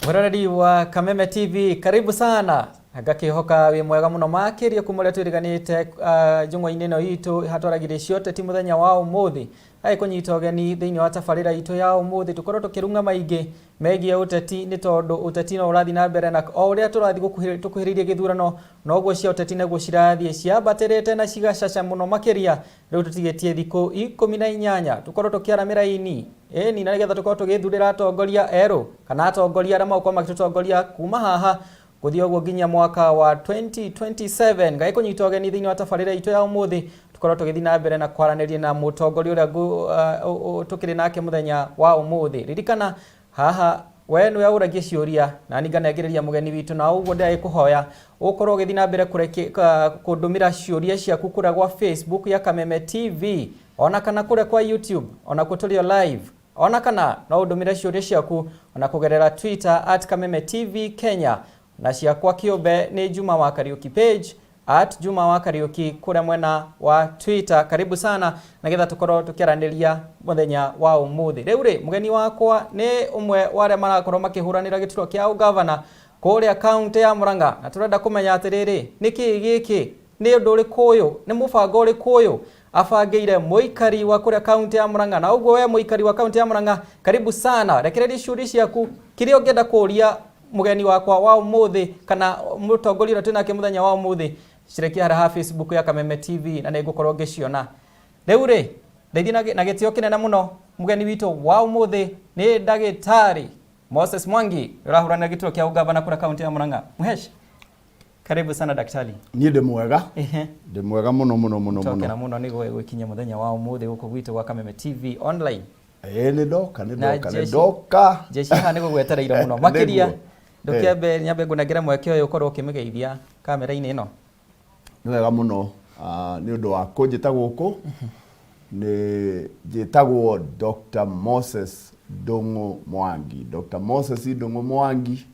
Mwiroreri wa Kameme TV, karibu sana. Ngakihoka wi mwega muno makiria kuma uria twiriganite njung'wa-inĩ ĩno itũ hatwaragĩria cio ũteti mũthenya wa ũmũthĩ. Agĩ kũnyita ũgeni thĩinĩ wa tabarĩra itũ ya ũmũthĩ tũkorwo tũkĩrung'a maingĩ megiĩ ũteti nĩ tondũ ũteti no ũrathiĩ na mbere na o ũrĩa tũrathiĩ tũkuhĩrĩirie gĩthurano noguo cia ũteti naguo cirathiĩ ciambatĩrĩte na cigacaca mũno makĩria. Rĩu tũtigĩtie thikũ 18 tũkorwo tũkĩara mĩraini ĩni na nĩgetha tũkorwo tũgĩthurĩra atongoria erũ kana atongoria arĩa magũkorwo magĩtũtongoria kuma haha gũthiĩ ũguo nginya mwaka wa 2027. Ngai kũnyita ũgeni thĩinĩ wa tabarĩra itũ ya ũmũthĩ tũkorwo tũgĩthiĩ na mbere na kwaranĩria na mũtongoria ũrĩa tũkĩrĩ nake mũthenya wa ũmũthĩ. Ririkana haha we nĩwe ũragia ciũria na niĩ nganengereria mũgeni witũ na ũguo ndĩragĩkũhoya ũkorwo ũgĩthiĩ na mbere kũndũmĩra ciũria ciaku kũrĩa gwa Facebook ya Kameme TV ona kana kũrĩa kwa YouTube onakuo tũrĩ o live ona kana no ũndũmĩre ciũria ciaku ona kũgerera Twitter at Kameme TV Kenya na ciakwa kĩũmbe nĩ Juma wa Kariuki page at Juma wa Kariuki kũrĩa mwena wa Twitter. Karibu sana nagetha tũkorwo tũkĩaranĩria mũthenya wa ũmũthĩ. Rĩu rĩ mũgeni wakwa nĩ ũmwe wa arĩa marakorwo makĩhũranĩra gĩturwa kĩa ũgavana kũrĩa kaunti ya Murang'a na tũrenda kũmenya atĩrĩrĩ nĩkĩ gĩkĩ nĩ ũndũ ũrĩkũ ũyũ nĩ mũbango ũrĩkũ ũyũ abangĩire mũikari wa kũrĩa kaunti ya Murang'a. Na ũguo we mũikari wa kaunti ya Murang'a, karibu sana, rekereria ciũria ciaku kĩrĩa ũngĩenda kũũria mũgeni wakwa wa ũmũthĩ kana mũtongoria ũrĩa twĩnake mũthenya wa ũmũthĩ, cirekia harĩa ha Facebook ya Kameme TV na nĩngũkorwo ngĩciona. Rĩu rĩ ndeithie na gĩtĩo kĩnene mũno mũgeni witũ wa ũmũthĩ nĩ ndagĩtarĩ Moses Mwangi ũrahũranĩra gĩturwa kĩa ũgavana kũrĩa kaunti ya Murang'a. Mhesh, karibu sana daktari. Niĩ ndĩ mwega, ndĩ mwega mũno mũno mũno. Tokena mũno nĩ gwĩkinyia mũthenya wa ũmũthĩ gũkũ gwitũ gwa Kameme TV online. Ĩĩ nĩ ndoka, nĩ ndoka, nĩ ndoka. Jeshi haha nĩ gũgwetereire mũno makĩria. Ndũkĩambe nyambe ngũnengere mweke ũyũ ũkorwo ũkĩmĩgeithia kamera-inĩ ĩno. Nĩ wega mũno nĩ ũndũ wa kũnjĩta gũkũ. Nĩ njĩtagwo Dr. Moses Ndung'u Mwangi. Dr. Moses Ndung'u Mwangi,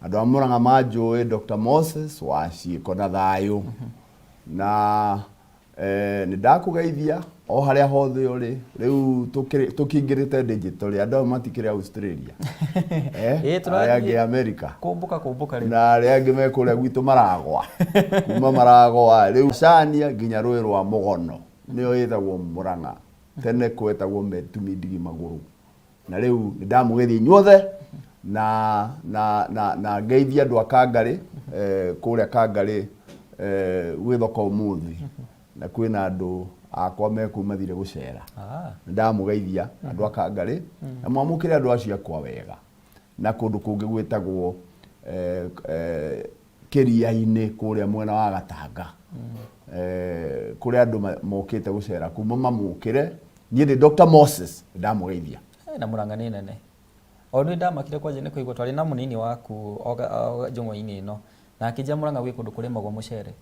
andũ a Murang'a manjũĩ Dr. Moses wa ciĩko na thayũ. Na nĩ ndakũgeithia o harĩa hothe ũrĩ. Rĩu tũkĩingĩrĩte digital, andũ aya matikĩrĩ Australia, arĩa angĩ America. Kũmbũka kũmbũka rĩu. Na arĩa angĩ me kũrĩa gwitũ Maragwa, kuma Maragwa rĩu Cania nginya rũĩ rwa Mũgono nĩyo ĩtagwo Murang'a, tene kwetagwo Metumi Ndigi Magũrũ. Na rĩu nĩ ndamũgeithia inyuothe na na na na ngeithia andũ a Kangarĩ, kũrĩa Kangarĩ gwĩ thoko ũmũthĩ na kwĩna andũ akwa me kũu mathire gũcera. Nĩ ndamũgeithia andũ a Kangarĩ na mwamũkĩre andũ acio akwa wega. Na kũndũ kũngĩ gwĩtagwo Kĩria-inĩ kũrĩa mwena wa Gatanga, kũrĩa andũ mokĩte gũcera kũu mamamũkĩre. Niĩ ndĩ Dr. Moses, nĩ ndamũgeithia. Na Murang'a nĩ nene. O nĩ ndamakire kwanja nĩ kũigua twarĩ na mũnini waku njũng'wa-inĩ ĩno na akĩnjĩra Murang'a gwĩ kũndũ kũrĩmagwo mũcere.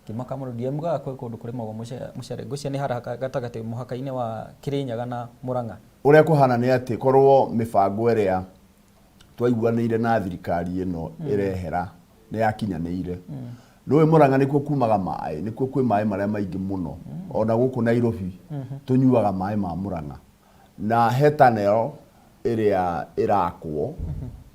Ngĩmaka mũno ndiamugaga kwĩ kũndũ kũrĩmagwo mũcere. Ngwĩciria nĩ harĩa gatagatĩ mũhaka-inĩ wa Kĩrĩnyaga na Murang'a. Ũrĩa kũhana nĩ atĩ korwo mĩbango ĩrĩa twaiguanĩire na thirikari ĩno ĩrehera nĩ yakinyanĩire. Nĩũĩ Murang'a nĩkuo kumaga maĩ, nĩkuo kwĩ maĩ marĩa maingĩ mũno. Ona gũkũ Nairobi tũnyuaga maĩ ma Murang'a. Na he tunnel ĩrĩa ĩrakwo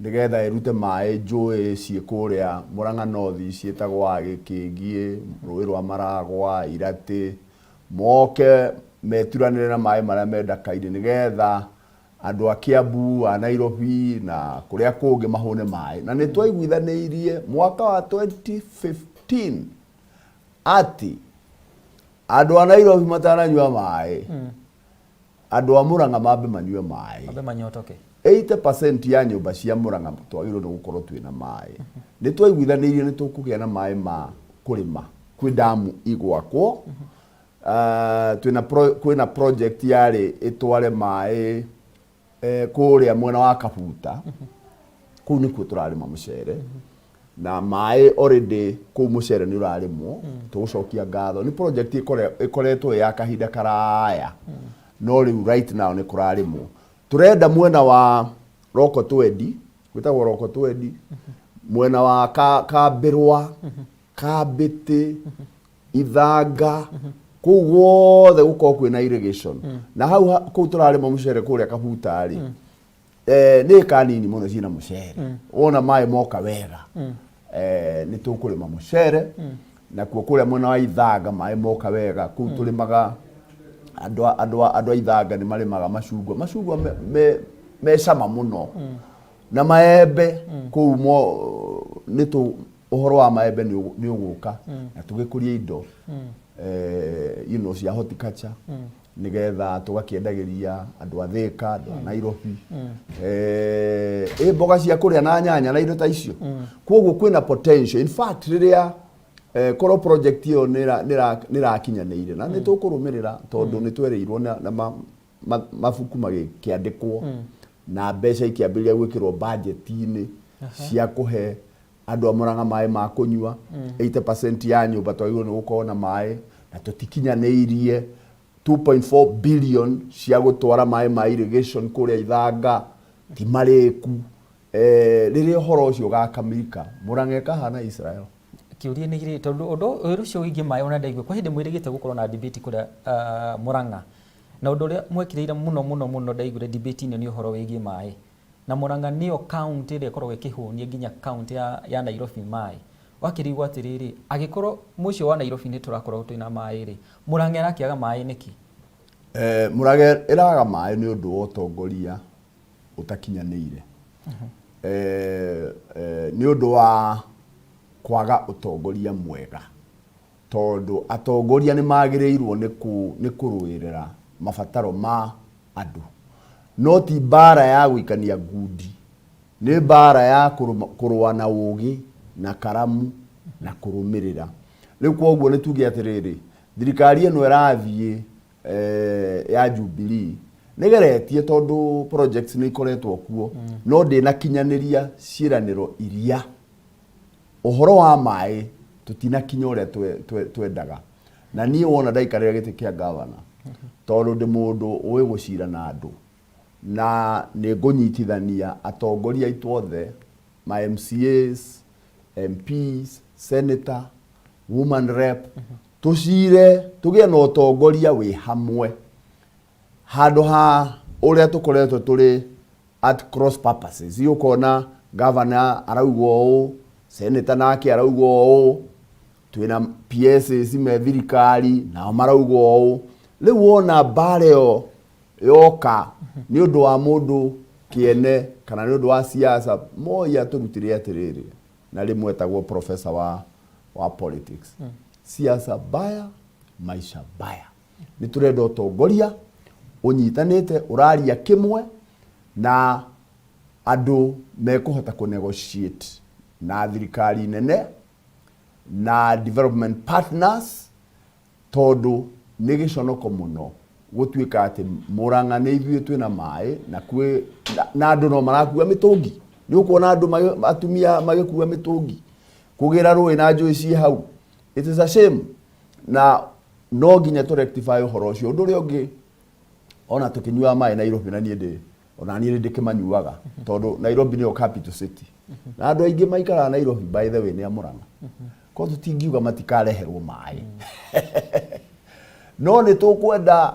nĩgetha ĩrute maĩ njũĩ ciĩ kũrĩa Murang'a North ciĩtagwo Gĩkĩngiĩ, rũĩ rwa Maragwa, Iratĩ, moke meturanĩre na maĩ marĩa me Ndaka-inĩ nĩgetha andũ a Kiambu, a Nairobi na kũrĩa kũngĩ mahũne maĩ. Na nĩ twaiguithanĩirie mwaka wa 2015 atĩ andũ a Nairobi matananyua maĩ, andũ a Murang'a mambe manyue maĩ. Mambe manyotoke. 80% ya nyũmba cia Murang'a twagĩrĩirwo nĩ gũkorwo twĩna maĩ. Nĩ twaiguithanĩirie nĩ tũkũgĩa na maĩ ma kũrĩma. Kwĩ damu igwakwo. Twĩna kwĩna project yarĩ ĩtware maĩ kũrĩa mwena wa Kabuta. Kũu nĩkuo tũrarĩma mũcere. Na maĩ already kũu mũcere nĩ ũrarĩmwo. Tũgũcokia ngatho. Nĩ project ĩkoretwo ĩ ya kahinda karaya. No rĩu right now nĩ kũrarĩmwo. Tũrenda mwena wa Roko Twendi, gwĩtagwo Roko Twendi, mwena wa Kambĩrwa, Kambĩtĩ, Ithanga, kũu guothe gũkorwo kwĩna irrigation. Na hau kũu tũrarĩma mũcere kũrĩa Kabuta rĩ, Nĩ ĩka nini mũno ciĩna mũcere. Wona maĩ moka wega, nĩ tũkũrĩma mũcere. Nakuo kũrĩa mwena wa Ithanga maĩ moka wega, kũu tũrĩmaga, andũ a Ithanga nĩ marĩmaga macungwa. Macungwa me cama mũno na maembe kũu mo nĩ tũ ũhoro wa maembe nĩ ũgũka na tũgĩkũria indo cia horticulture, nĩgetha tũgakĩendagĩria andũ a Thĩka, andũ a Nairobi, ĩ mboga cia kũrĩa na nyanya na indo ta icio. Koguo kwĩna potential. In fact, rĩrĩa korwo project ĩyo nĩ ĩrakinyanĩire na nĩ tũkũrũmĩrĩra, tondũ nĩ twerĩirwo na mabuku magĩkĩandĩkwo na mbeca ikĩambĩrĩria gwĩkĩrwo budget-inĩ cia kũhe andũ a Murang'a maĩ ma kũnyua. 80% ya nyũmba twagĩrĩirwo nĩ gũkorwo na maĩ na tũtikinyanĩirie. 2.4 billion cia gũtwara maĩ ma irrigation kũrĩa Ithanga ti marĩku. Rĩrĩa ũhoro ũcio ũgakamilika, Murang'a ĩkahana Israel. Kĩũria nĩ gĩrĩ, tondũ ũndũ ũyũ ũcio wĩgiĩ maĩ, ona ndaigua kwa hĩndĩ mwĩrĩgĩte gũkorwo na debate kũrĩa Murang'a, na ũndũ ũrĩa mwekĩrĩire mũno mũno mũno ndaiguire debate-inĩ nĩ ũhoro wĩgiĩ maĩ, na Murang'a nĩyo county ĩrĩa ĩkoragwo ĩkĩhũnia nginya county ya Nairobi maĩ. Wakĩrigwo atĩrĩrĩ, angĩkorwo mũciĩ wa Nairobi nĩ tũrakorwo twĩna maĩ rĩ, Murang'a ĩrakĩaga maĩ nĩkĩ? Murang'a ĩraga maĩ nĩ ũndũ wa ũtongoria ũtakinyanĩire, nĩ ũndũ wa kwaga ũtongoria mwega, tondũ atongoria nĩ magĩrĩirwo nĩ kũrũĩrĩra mabataro ma andũ, no ti mbara ya gũikania ngundi, nĩ mbara ya kũrũa na ũgĩ na karamu na kũrũmĩrĩra. Rĩu koguo nĩ tuge atĩrĩrĩ, thirikari ĩno ĩrathiĩ ya Jubilee nĩ geretie, tondũ projects nĩ ikoretwo kuo, no ndĩnakinyanĩria ciĩranĩro iria. Ũhoro wa maĩ tũtinakinya ũrĩa twendaga. Na niĩ wona ndaikarĩra gĩtĩ kĩa gavana, tondũ ndĩ mũndũ ũĩ gũcira na andũ, na nĩ ngũnyitithania atongoria aitũ othe, ma MCAs, MPs, senator, woman rep, tũcire tũgĩe na ũtongoria wĩ hamwe, handũ ha ũrĩa tũkoretwo tũrĩ at cross purposes. Ũkona governor arauga ũũ, senator nake arauga ũũ, twĩna PSs me thirikari nao marauga ũũ. Rĩu wona mbara ĩyo yoka nĩ ũndũ wa mũndũ kĩene kana nĩ ũndũ wa siasa. Moi atũrutire atĩrĩrĩ, na rĩmwe etagwo professor wa politics, siasa mbaya, maisha mbaya. Nĩ tũrenda ũtongoria ũnyitanĩte, ũraria kĩmwe, na andũ mekũhota kũ negotiate na thirikari nene na development partners, tondũ nĩ gĩconoko mũno gũtuĩka atĩ Murang'a nĩ ithuĩ twĩna maĩ na kwĩ na andũ no marakua mĩtũngi. Nĩ ũkuona andũ atumia magĩkua mĩtũngi kũgĩra rũĩ na njũĩ ciĩ hau. It is a shame, na no nginya tũ rectify ũhoro ũcio. Ũndũ ũrĩa ũngĩ, ona tũkĩnyuaga maĩ Nairobi, na niĩ ndĩ ona niĩ nĩ ndĩkĩmanyuaga, tondũ Nairobi nĩyo capital city na andũ aingĩ maikaraga Nairobi, by the way, nĩ a Murang'a. Ko tũtingiuga matikareherwo maĩ, no nĩ tũkwenda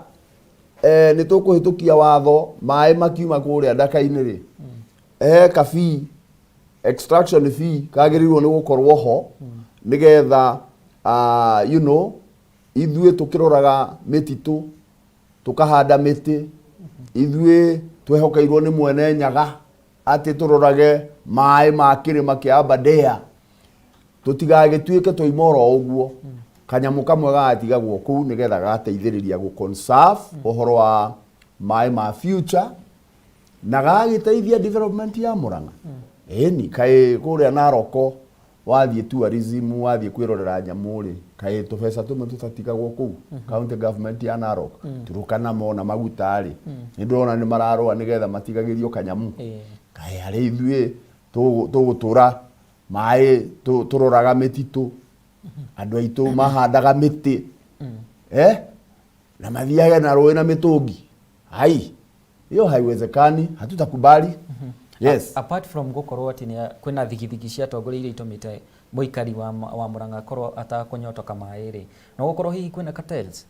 nĩ tũkũhĩtũkia watho, maĩ makiuma kũrĩa ndaka-inĩ rĩ, he ka fee, extraction fee kagĩrĩirwo nĩ gũkorwo ho, nĩgetha ithuĩ tũkĩroraga mĩtitũ, tũkahanda mĩtĩ, ithuĩ twehokeirwo nĩ mwene Nyaga atĩ tũrorage maĩ ma kĩrĩma kĩa Aberdare, tũtigagĩtuĩke twaima oro ũguo. Kanyamũ kamwe gagatigagwo kũu nĩgetha gagateithĩrĩria gũ conserve ũhoro wa maĩ ma future na gagagĩteithia development ya Murang'a. Ĩni kaĩ kũrĩa Naroko wathiĩ tourism, wathiĩ kwĩrorera nyamũ rĩ, kaĩ tũbeca tũmwe tũtatigagwo kũu county government ya Narok? Turukana mona maguta rĩ, nĩ ndĩrona nĩ mararũa nĩgetha matigagĩrio kanyamũ. Kaĩ harĩ ithuĩ tũgũtũra maĩ, tũroraga mĩtitũ, andũ aitũ mahandaga mĩtĩ na mathiage na rũĩ na mĩtũngi? Hai, hiyo haiwezekani, hatutakubali. Yes. Apart from gũkorwo atĩ kwĩna thigithigi cia atongoria iria itũmĩte mũikari wa Murang'a akorwo atakũnyotoka maĩ rĩ, no gũkorwo hihi kwĩna cartels?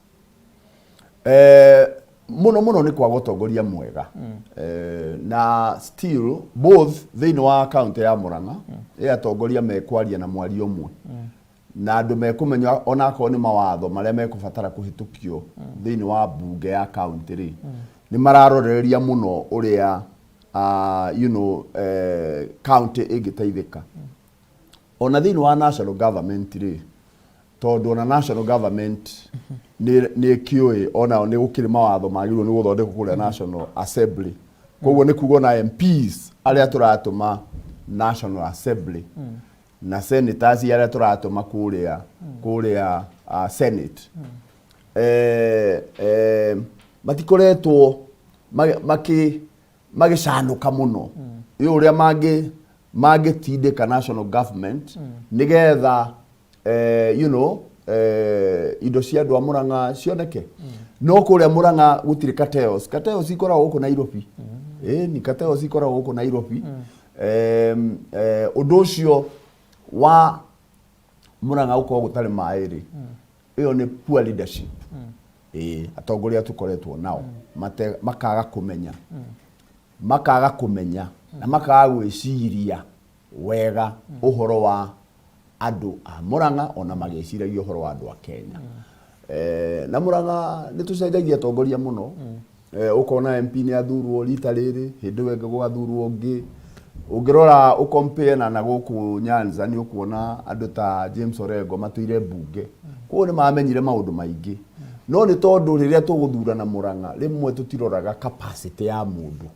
Eh, Mũno mũno nĩ kwaga ũtongoria mwega. Na still both thĩinĩ wa kaunti ya Murang'a ĩ atongoria mekwaria na mwario ũmwe na andũ mekũmenya onakorwo nĩ mawatho marĩa mekũbatara kũhĩtũkio thĩinĩ wa mbunge ya kaunti rĩ, nĩ mararorereria mũno ũrĩa kaunti ĩngĩteithĩka. Ona thĩinĩ wa national government rĩ, tondũ ona national government nĩ ĩkĩũĩ onao nĩ gũkĩrĩ mawatho magĩrĩirwo nĩ gũthondekwo kũrĩa National Assembly. Koguo nĩ kuga ona MPs arĩa tũratũma National Assembly na senators arĩa tũratũma kũrĩa Senate matikoretwo magĩcanũka mũno ĩ ũrĩa mangĩtindĩka national government nĩgetha indo cia andũ a Murang'a cioneke. No kũrĩa Murang'a gũtirĩ cartels. Cartels ikoragwo gũkũ Nairobi. Ĩni cartels ikoragwo gũkũ Nairobi. Ũndũ ũcio wa Murang'a gũkorwo gũtarĩ maĩ rĩ, ĩyo nĩ poor leadership. Ĩĩ, atongoria tũkoretwo nao makaga kũmenya, makaga kũmenya na makaga gwĩciria wega ũhoro wa andũ a Murang'a, ona magĩciragia ũhoro wa andũ a Kenya. Na Murang'a nĩ tũcenjagia atongoria mũno. Ũkona MP nĩ athurwo rita rĩrĩ, hĩndĩ ĩyo ĩngĩ gũgathurwo ũngĩ. Ũngĩrora ũcompare na gũkũ Nyanza, nĩ ũkuona andũ ta James Orengo matũire mbunge, koguo nĩ mamenyire maũndũ maingĩ. No nĩ tondũ rĩrĩa tũgũthurana Murang'a, rĩmwe tũtiroraga capacity ya mũndũ.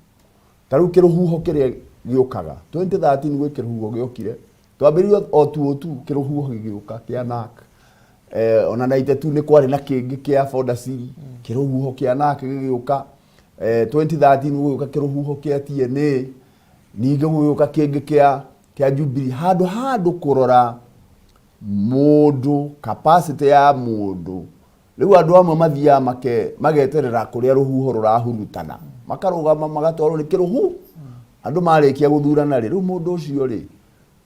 Ta rĩu kĩrũhuho kĩrĩa gĩũkaga 2013, gwĩ kĩrũhuho gĩokire, twambĩrĩirie o tu o tu kĩrũhuho gĩgĩũka kĩa NARC. Ona 92 nĩ kwarĩ na kĩngĩ kĩa Fodasili, kĩrũhuho kĩa NARC gĩgĩũka. 2013 gũgĩũka kĩrũhuho kĩa TNA, ningĩ gũgĩũka kĩngĩ kĩa Jubilee. Handũ kũrora mũndũ, capacity ya mũndũ, rĩu andũ amwe mathiaga mageterera kũrĩa rũhuho rũrahurutana, makarũgama, magatwarwo nĩ kĩrũhu. Andũ marĩkia gũthurana rĩ, rĩu mũndũ ũcio rĩ,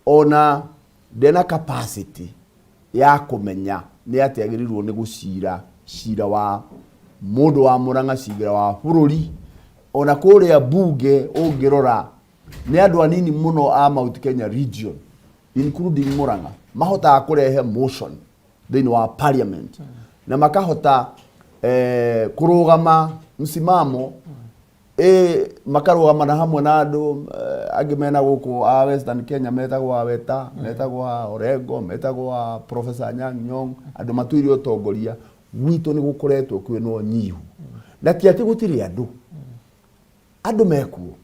ona ndena capacity ya kũmenya nĩ atĩ agĩrĩirwo nĩ gũcira cira wa mũndũ wa Murang'a, cira wa bũrũri. Ona kũrĩa mbunge ũngĩrora, nĩ andũ anini mũno a Mount Kenya region, including Murang'a, mahotaga kũrehe motion thĩinĩ wa parliament na makahota kũrũgama msimamo, makarũgama na hamwe na andũ angĩ mena gũkũ a Western Kenya, metagwo a Weta, metagwo a Orengo, metagwo a Professor Anyang' Nyong'o, andũ matuire ũtongoria. Gwitũ nĩ gũkoretwo kwĩna ũnyihu, na ti atĩ gũtirĩ andũ. Andũ mekuo,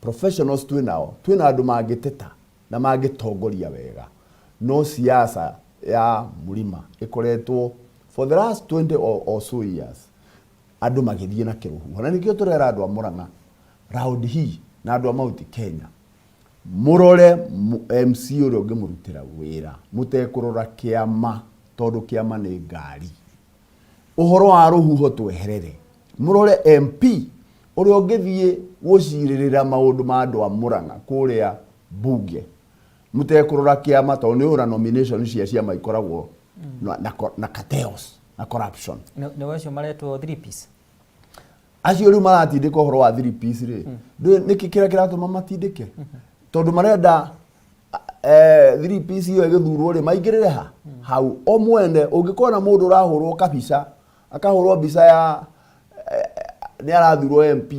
professionals twĩ nao, twĩna andũ mangĩteta na mangĩtongoria wega, no siasa ya mũrima ĩkoretwo for the last 20 or so years andũ magĩthiĩ na kĩrũhuho. Na nĩkĩo tũrera andũ a Murang'a round hii na andũ a Mount Kenya, mũrore MC ũrĩa ũngĩmũrutĩra wĩra mũtekũrora kĩama, tondũ kĩama nĩ ngari. Ũhoro wa rũhuho tweherere, mũrore MP ũrĩa ũngĩthiĩ gũcirĩrĩra maũndũ ma andũ a Murang'a kũrĩa mbunge mũtekũrora kĩama, tondũ nĩ ũra nomination cia ciama ikoragwo na cartels na corruption. Nĩ acio maretwo three piece. Acio rĩu maratindĩka ũhoro wa three piece rĩ, ndũĩ nĩkĩ kĩrĩa kĩratũma matindĩke? Tondũ marenda three piece ĩyo ĩgĩthurwo rĩ, maingĩrĩre ha hau o mwene. Ũngĩkona mũndũ ũrahũrwo kabica, akahũrwo mbica ya nĩ arathurwo MP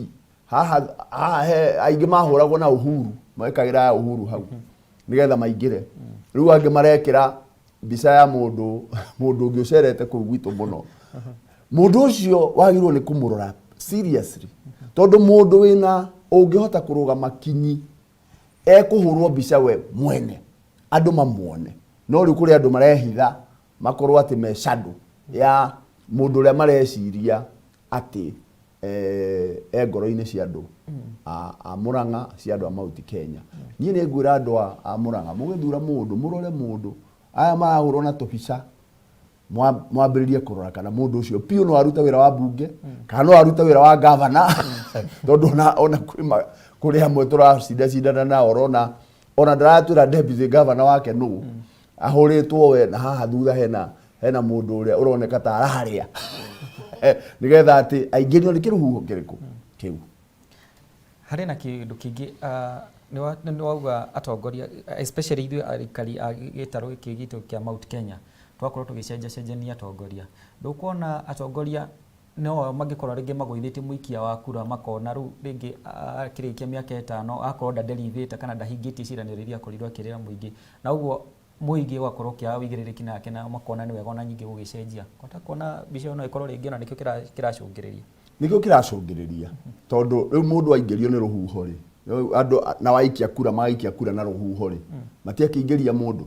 haha haha, he aingĩ mahũragwo na Uhuru, mekagĩra ya Uhuru hau nĩgetha maingĩre. Rĩu angĩ marekĩra mbica ya mũndũ ũngĩ ũcerete kũu gwitũ mũno. Mũndũ ũcio wagĩrĩirwo nĩ kũmũrora seriously, tondũ mũndũ wĩna ũngĩhota kũrũgama kinyi ekũhũrwo mbica we mwene andũ mamuone. No rĩu kũrĩ andũ marehitha makorwo atĩ me shadow ya mũndũ ũrĩa mareciria atĩ e ngoro-inĩ cia andũ a Murang'a, cia andũ a Mount Kenya. Niĩ nĩ ngwĩra andũ a Murang'a, mũgĩthura mũndũ, mũrore mũndũ. Aya marahũrwo na tũbica, mwambĩrĩrie kũrora kana mũndũ ũcio piũ no arute wĩra wa mbunge kana no arute wĩra wa gavana, tondũ ona kũrĩ amwe tũracindacindana nao, ũrona ona ndaratwĩra deputy governor wake nũ ahũrĩtwo we, na haha thutha hena mũndũ ũrĩa ũroneka ta ararĩa. Nĩgetha atĩ aingĩrio nĩ kĩrũhuho kĩrĩkũ kĩu. Harĩ na kĩndũ kĩngĩ, nĩ wauga atongoria, especially ithuĩ aikari a gĩtarũ gĩkĩ gitũ kĩa Mount Kenya, twakorwo tũgĩcenjacenjania atongoria. Ndũkuona atongoria no mangĩkorwo rĩngĩ magũithĩtie mũikia wa kura, makona rĩu rĩngĩ akĩrĩkia mĩaka 5 akorwo ndaderivĩte kana ndahingĩtie ciĩranĩro iria akorirwo akĩrĩra mũingĩ, na ũguo mũingĩ ũgakorwo ũkĩaga ũigĩrĩrĩki nake na makona nĩ wega ona nyingĩ gũgĩcenjia. Kwata kuona mbica ĩyo no ĩkorwo rĩngĩ ona nĩkĩo kĩracũngĩrĩria. Nĩkĩo kĩracũngĩrĩria, tondũ rĩu mũndũ aingĩrio nĩ rũhuho rĩ, rĩu andũ na waikia kura magaikia kura na rũhuho rĩ, matiakĩingĩria mũndũ.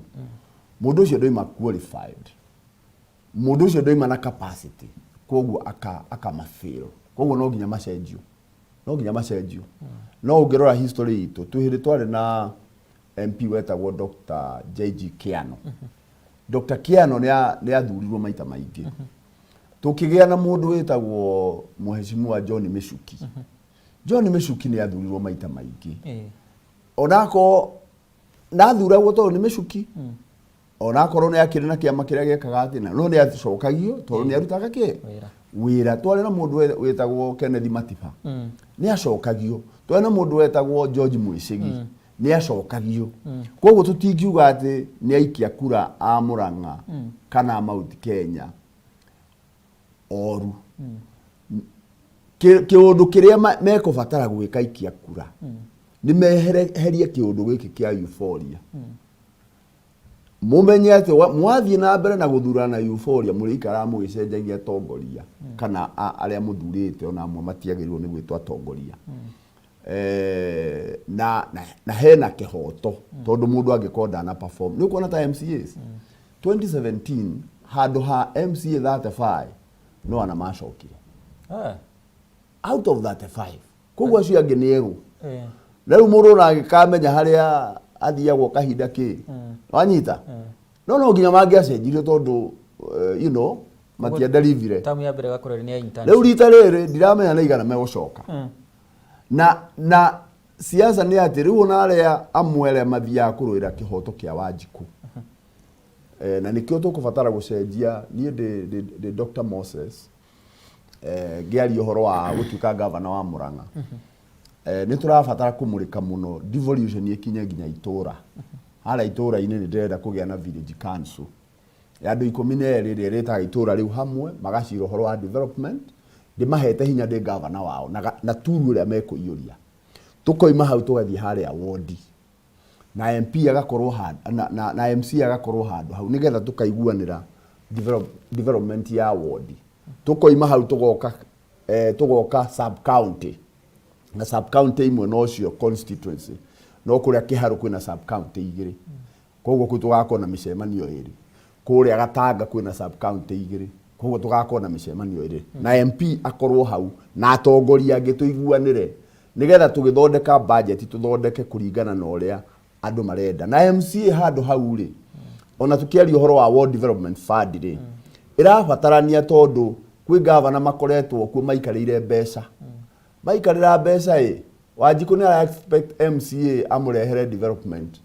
Mũndũ ũcio ndoima qualified, mũndũ ũcio ndoima na capacity, koguo akamafail. Koguo no nginya macenjio, no nginya macenjio. No ũngĩrora history itũ, twĩ hĩndĩ twarĩ na MP wetagwo Dr. JG Kiano. Dr. Kiano nĩ athurirwo maita maingĩ. Tũkĩgĩa na mũndũ wĩtagwo Mheshimiwa John Michuki. John Michuki nĩ athurirwo maita maingĩ. Onakorwo ndathuragwo tondũ nĩ Michuki, onakorwo nĩ akĩrĩ na kĩama kĩrĩa gĩekaga atĩ, na no nĩ acokagio tondũ nĩ arutaga kĩ Wĩra. Wĩra. Twarĩ na mũndũ wĩtagwo Kenneth Matiba, nĩ acokagio. Twarĩ na mũndũ wetagwo George Mwĩcĩgi, nĩ acokagio. Koguo tũtingiuga atĩ nĩ aikia kura a Murang'a kana a Mount Kenya oru. Kĩũndũ kĩrĩa mekũbatara gwĩka aikia kura nĩ meherie kĩũndũ gĩkĩ kĩa euphoria. Mũmenye atĩ mwathiĩ na mbere na gũthurana euphoria, mũrĩikaraga mũgĩcenjagia atongoria kana arĩa mũthurĩte, ona amwe matiagĩrĩirwo nĩ gwĩtwo atongoria. Na hena kĩhoto, tondũ mũndũ angĩkorwo ndana perform, nĩ ũkuona ta MCAs 2017 handũ ha MCA 35 no ana macokire out of 35, koguo acio angĩ nĩ erũ. Na rĩu mũndũ ona angĩkamenya harĩa athiagwo kahinda kĩ wanyita, no nginya mangĩacenjirio tondũ matienderivire. Tamu ya mbere gakorwo nĩ ya internship. Rĩu rita rĩrĩ ndiramenya nĩ igana megũcoka. Na siasa nĩ atĩ rĩu ona arĩa amwe arĩa mathiaga kũrũĩra kĩhoto kĩa Wanjikũ, na nĩkĩo tũkũbatara gũcenjia. Niĩ ndĩ Dr. Moses, ngĩaria ũhoro wa gũtuĩka gavana wa Murang'a, nĩ tũrabatara kũmũrĩka mũno devolution ĩkinye nginya itũra. Harĩa itũra-inĩ nĩ ndĩrenda kũgĩa na village council ya andũ 12 ĩrĩa ĩrĩtaga itũra rĩu hamwe, magacira ũhoro wa development, ndĩmahete hinya ndĩ gavana wao na turu ĩrĩa mekũiyũria. Tũkoima hau tũgathiĩ harĩa wondi, na MP agakorwo handũ na MC agakorwo handũ hau, nĩgetha tũkaiguanĩra development ya wondi. Tũkoima hau tũgoka sub county, na sub county imwe nocio constituency, no kũrĩa Kĩharũ kwĩna sub county igĩrĩ, koguo kũu tũgakorwo na mĩcemanio ĩrĩ. Kũrĩa Gatanga kwĩna sub county igĩrĩ, koguo tũgakorwo na mĩcemanio ĩrĩ, na MP akorwo hau na atongoria angĩ, tũiguanĩre nĩgetha tũgĩthondeka budget tũthondeke kũringana na ũrĩa andũ marenda. Na MCA handũ hau rĩ, ona tũkĩaria ũhoro wa World Development Fund rĩ, ĩrabatarania tondũ kwĩ gavana makoretwo kuo maikarĩire mbeca, maikarĩra mbeca ĩ. Wanjikũ nĩ ara expect MCA amũrehere development,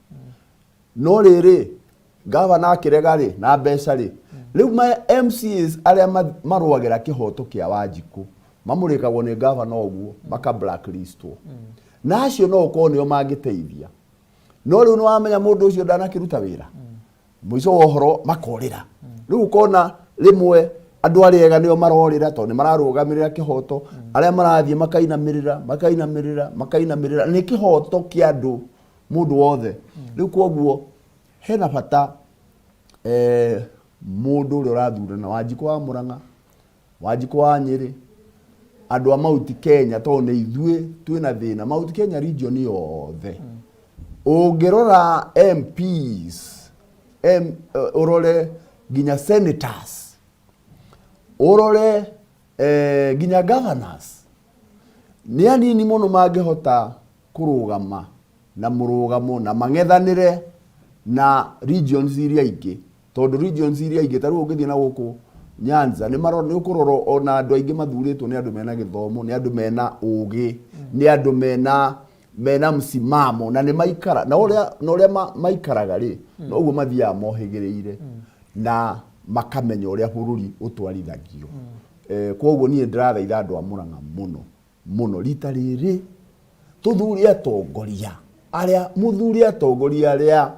no rĩrĩ gavana akĩrega rĩ na mbeca rĩ, rĩu ma MCAs arĩa marũagĩra kĩhoto kĩa Wanjikũ mamũrĩkagwo nĩ gavana ũguo, maka blacklistwo, na acio no ũkorwo nĩo mangĩteithia, no rĩu nĩ wamenya mũndũ ũcio ndanakĩruta wĩra, mũico wa ũhoro makorĩra. Rĩu ũkona rĩmwe andũ arĩa ega nĩo marorĩra tondũ nĩ mararũgamĩrĩra kĩhoto, arĩa marathiĩ makainamĩrĩra, makainamĩrĩra, makainamĩrĩra nĩ kĩhoto kĩa andũ mũndũ wothe. Rĩu koguo hena bata mũndũ ũrĩa ũrathurana, Wanjikũ wa Murang'a, Wanjikũ wa Nyĩrĩ, andũ a Mount Kenya, tondũ nĩ ithuĩ twĩna thĩna Mount Kenya region yothe. Ũngĩrora MPs, ũrore nginya senators, ũrore nginya governors, nĩ anini mũno mangĩhota kũrũgama na mũrũgamo na mang'ethanĩre na regions iria ingĩ, tondũ regions iria ingĩ, ta rĩu ũngĩthiĩ na gũkũ Nyanza, nĩ nĩ ũkũrora ona andũ aingĩ mathurĩtwo nĩ andũ mena gĩthomo, nĩ andũ mena ũgĩ, nĩ andũ mena msimamo, na nĩ maikara na ũrĩa maikaraga rĩ, noguo mathiaga mohĩgĩrĩire na makamenya ũrĩa bũrũri ũtwarithagio. Koguo niĩ ndĩrathaitha andũ a Murang'a mũno mũno rita rĩrĩ tũthure atongoria arĩa mũthure atongoria arĩa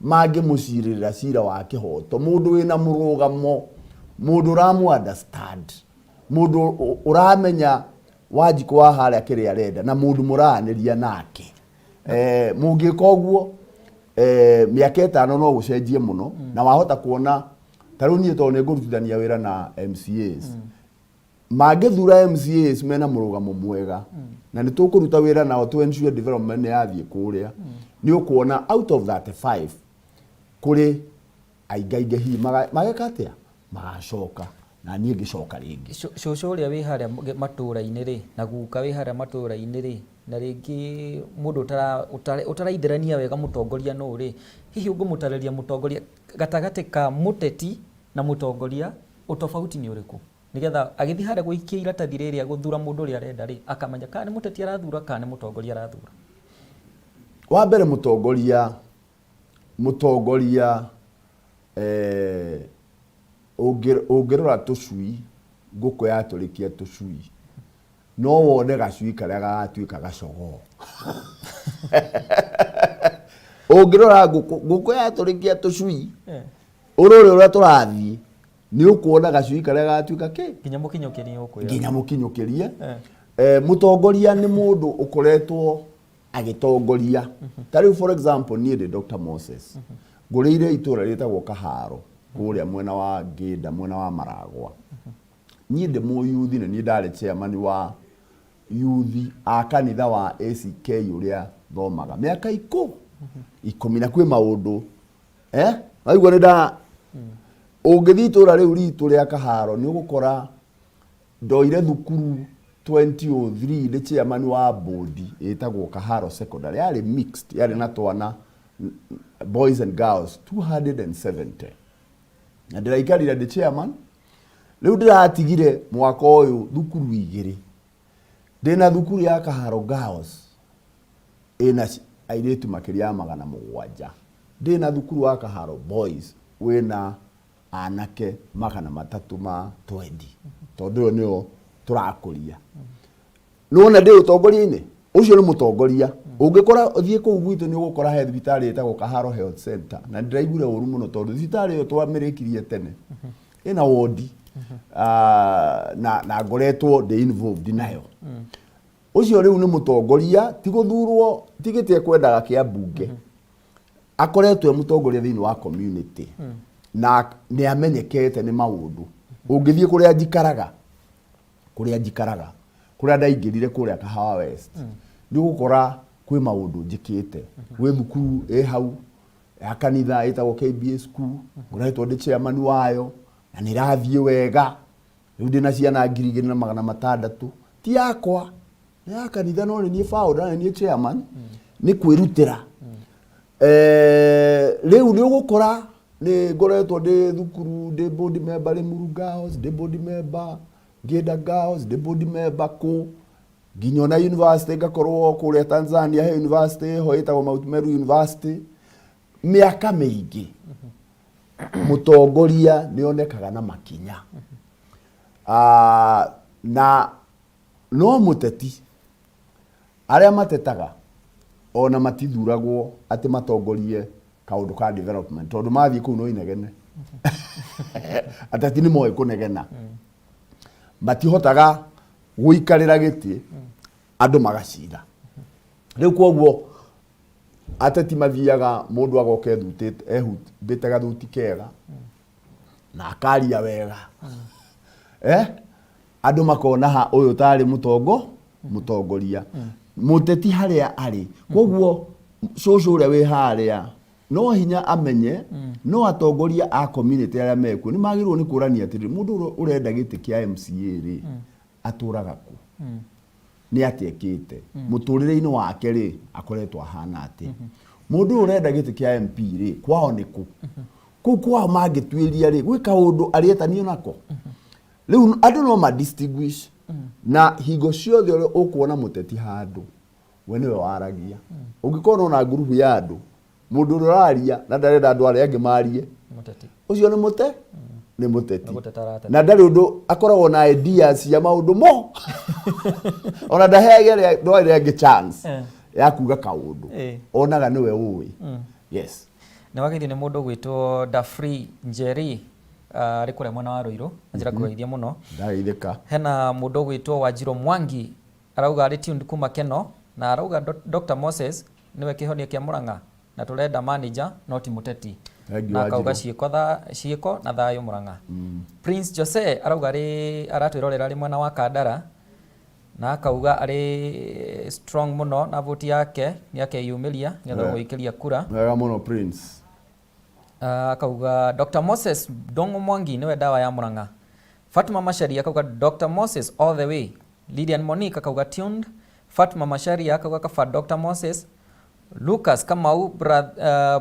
mangĩmũcirĩrĩra cira wa kĩhoto, mũndũ wĩna mũrũgamo, mũndũ ũramũ understand, mũndũ ũramenya Wanjikũ wa harĩa kĩrĩa arenda na mũndũ mũraranĩria nake. Mũngĩka ũguo mĩaka 5 no gũcenjie mũno na wahota kuona ta rĩu niĩ tondũ nĩ ngũrutithania wĩra na MCAs mangĩthura MCAs mena mũrũgamo mwega na nĩ tũkũruta wĩra nao to ensure development nĩ yathiĩ kũrĩa nĩ ũkuona out of 35 kũrĩ aingaingĩ hihi mageka atĩa magacoka na niĩ ngĩcoka rĩngĩ. Cũcũ ũrĩa wĩ harĩa matũra-inĩ rĩ, na guka wĩ harĩa matũra-inĩ rĩ, na rĩngĩ mũndũ ũtaraithĩrania wega mũtongoria nũ rĩ, hihi ũngĩmũtarĩria mũtongoria gatagatĩ ka mũteti na mũtongoria ũtofauti nĩ ũrĩkũ? Nĩgetha agĩthiĩ harĩa gũikia iratathi rĩrĩa gũthura mũndũ ũrĩa arenda rĩ, akamenya kana nĩ mũteti arathura kana nĩ mũtongoria arathura. Wa mbere mũtongoria mũtongoria ũngĩrora tũcui, ngũkũ yatũrĩkia tũcui, no wone gacui karĩa gagatuĩka gacogoo. Ũngĩrora ngũkũ, ngũkũ yatũrĩkia tũcui, ũrore ũrĩa tũrathiĩ, nĩ ũkuona gacui karĩa gagatuĩka kĩ? Nginya mũkinyũkĩrie ũkwĩra. Nginya mũkinyũkĩrie. Mũtongoria nĩ mũndũ ũkoretwo agĩtongoria. Ta rĩu for example niĩ ndĩ Dr. Moses. Ngũrĩire itũra rĩtagwo Kaharo kũrĩa mwena wa Ngĩnda, mwena wa Maragwa. Niĩ ndĩ mũyuthi na niĩ ndarĩ chairman wa yuthi a kanitha wa ACK ũrĩa thomaga mĩaka 10 na kwĩ maũndũ waigua nĩ nda ũngĩthiĩ itũra rĩu ritũ rĩa Kaharo nĩ ũgũkora ndoire thukuru 2003 ndĩ chairman wa board ĩtagwo Kaharo Secondary, yarĩ mixed, yarĩ na twana boys and girls 270 na ndĩraikarire ndĩ chairman. Rĩu ndĩratigire mwaka ũyũ thukuru 2, ndĩna thukuru ya Kaharo Girls ĩna airĩtu makĩria ya 700, ndĩna thukuru wa Kaharo Boys wĩna anake 320, tondũ ĩyo nĩyo tũrakũria. Nĩwona ndĩ ũtongoria-inĩ ũcio nĩ mũtongoria. Ũngĩkora ũthiĩ kũu gwitũ nĩ ũgũkora he thibitarĩ ĩtagwo Kaharo Health Center, na ndĩraiguire ũru mũno tondũ thibitarĩ ĩyo twamĩrĩkirie tene ĩna wondi na ngoretwo ndĩ involved nayo. Ũcio rĩu nĩ mũtongoria, ti gũthurwo, ti gĩtĩ ekwendaga kĩa mbunge, akoretwo e mũtongoria thĩinĩ wa community na nĩ amenyekete nĩ maũndũ. Ũngĩthiĩ kũrĩa njikaraga, kũrĩa njikaraga, kũrĩa ndaingĩrire kũrĩa Kahawa West, nĩ ũgũkora kwĩ maũndũ njĩkĩte. Gwĩ thukuru ĩ hau ya kanitha ĩtagwo KBA School, ngoretwo ndĩ chairman wayo na nĩ ĩrathiĩ wega. Rĩu ndĩna ciana 2600, ti yakwa, nĩ ya kanitha, no nĩ niĩ founder na nĩ niĩ chairman, nĩ kwĩrutĩra. Rĩu nĩ ũgũkora nĩ ngoretwo ndĩ thukuru, ndĩ board member Limuru Girls, ndĩ board member Ngĩnda Girls, ndĩ board member kũ nginya ona university ngakorwo kũrĩa Tanzania, he university ĩho ĩtagwo Mount Meru University mĩaka mĩingĩ. Mũtongoria nĩ onekaga na makinya. Na no mũteti, arĩa matetaga ona matithuragwo atĩ matongorie kaũndũ ka development, tondũ mathiĩ kũu no inegene. Ateti nĩ moĩ kũnegena, matihotaga gũikarĩra gĩtĩ andũ magacira. Rĩu koguo ateti mathiaga mũndũ agoka ethutĩte, ehumbĩte gathuti kega na akaria wega, andũ makona ha ũyũ tarĩ mũtongoria. Mũteti harĩa arĩ koguo cũcũ ũrĩa wĩ harĩa no hinya amenye. No atongoria a community arĩa mekuo nĩ magĩrĩirwo nĩ kũrania atĩrĩrĩ, mũndũ ũrĩa ũrenda gĩtĩ kĩa MCA rĩ, atũraga kũ, nĩ atĩa ekĩte mũtũrĩre-inĩ wake rĩ, akoretwo ahana atĩa? Mũndũ ũyũ ũrenda gĩtĩ kĩa MP rĩ, kwao nĩ kũ? Kũu kwao mangĩtuĩria rĩ, gwĩ kaũndũ arĩetanio nako. Rĩu andũ no ma distinguish na hingo ciothe ũrĩa ũkuona mũteti handũ we nĩwe waragia. Ũngĩkorwo na ngurubu ya andũ, mũndũ ũrĩa ũraria na ndarenda andũ arĩa angĩ marie, Mũteti. Ũcio nĩ mũte Nĩ mũteti. Nĩ gũteta arateta. Na ndarĩ ũndũ akoragwo na ideas cia maũndũ mo ona ndaheage andũ arĩa angĩ chance ya kuga kaũndũ. Onaga nĩwe ũĩ. Yes. Nĩ wageithio nĩ mũndũ ũgwĩtwo Dafree Njeri, arĩ kũrĩa mwena wa Ruiru, anjĩra ngũgeithie mũno. Ndageithĩka. Hena mũndũ ũgwĩtwo Wanjirũ Mwangi, arauga arĩ tuned kuma Keno, na arauga Dr. Moses nĩwe kĩhonia kĩa Murang'a, na tũrenda manager no ti mũteti. Thank you, Na akauga Wanjirũ. ciĩko tha, ciĩko na thayũ Murang'a. Prince Jose arauga arĩ aratwĩrorera arĩ mwena wa Kandara, na akauga arĩ strong mũno na vote yake nĩ akeyumĩria nĩgetha gũikĩria kura. Wega mũno Prince. Akauga Dr. Moses Ndong'o Mwangi nĩwe dawa ya Murang'a. Fatuma Macharia akauga Dr. Moses all the way. Lilian Monique akauga tuned. Fatuma Macharia akauga kaba Dr. Moses. Lucas Kamau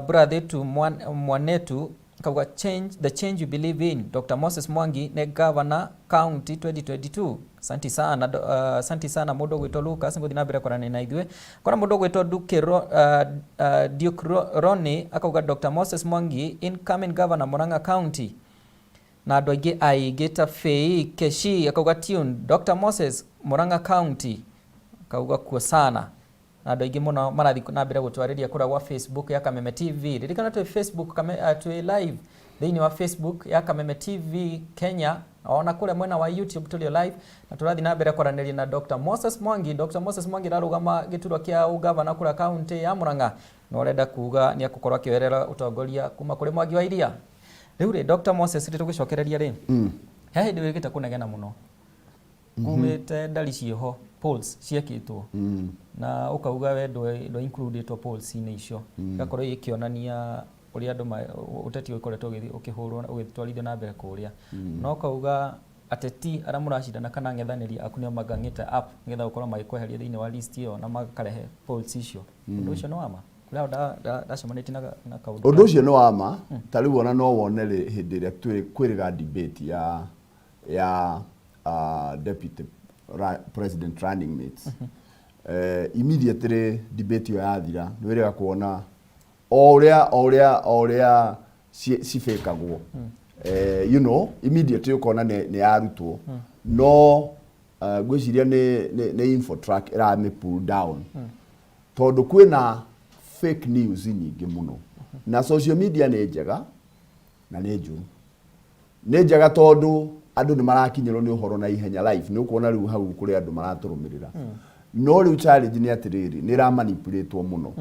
brathitu mwanetu akauga change the change you believe in. Dr. Moses Mwangi ne governor county 2022. Santi sana, santi sana mũndũ ũgwĩtwo Lucas, ngũthiĩ na mbere kwaranĩria na ithuĩ. Kora mũndũ ũgwĩtwo Duke Duke Ronnie akauga Dr. Moses Mwangi incoming governor Murang'a County. Na andũ aingĩ aingĩ ta Fei Keshi akauga tune Dr. Moses Murang'a County, akauga kuo sana. Na andũ aingĩ mũno marathiĩ na mbere gũtwarĩria kũrĩa gwa Facebook ya Kameme TV. Ririkana twĩ Facebook twĩ live thĩinĩ wa Facebook ya Kameme TV Kenya, ona kũrĩa mwena wa YouTube tũrĩ live, na tũrathiĩ na mbere kwaranĩria na Dr. Moses Mwangi. Dr. Moses Mwangi ararũgama gĩturwa kĩa ũgavana kũrĩa kaunti ya Murang'a, na ũrenda kuga nĩ egũkorwo akĩoerera ũtongoria kuma kũrĩ Mwangi wa Iria. Rĩu rĩ, Dr. Moses, rĩ tũgĩcokereria rĩ, he hĩndĩ wĩkĩte kũnegena mũno kumĩte ndari ciĩho polls ciekĩtwo, na ũkauga we ndwe includĩtwo polls-inĩ icio, igakorwo ikĩonania ũrĩa andũ ũteti ũkoretwo ũkĩhũrwo ũgĩtwarithio na mbere kũrĩa, na ũkauga ateti arĩa mũracindana kana ang'ethanĩri aku nĩo mang'ang'ĩte up nĩgetha gũkorwo magĩkweheria thĩinĩ wa list ĩyo na makarehe polls icio. Ũndũ ũcio nĩ wa ma? Kũrĩa ndacemanĩtie na kaũndũ. Ũndũ ũcio nĩ wa ma. Ta rĩu ona no wone rĩ, hĩndĩ ĩrĩa twĩ kwĩrĩga debate ya deputy president running mates, immediately debate ĩyo yathira, nĩ wĩrĩga kuona o ũrĩa cibĩkagwo, immediately ũkona nĩ yarutwo, no ngwĩciria nĩ Infotrack ĩramĩ pull down, tondũ kwĩna fake news nyingĩ mũno. Na social media nĩ njega na nĩ njũru. Nĩ njega tondũ andũ nĩ marakinyĩrwo nĩ ũhoro na ihenya live, nĩ ũkuona rĩu hau kũrĩ andũ maratũrũmĩrĩra. No rĩu challenge nĩ atĩrĩrĩ, nĩ ĩramanipulĩtwo mũno.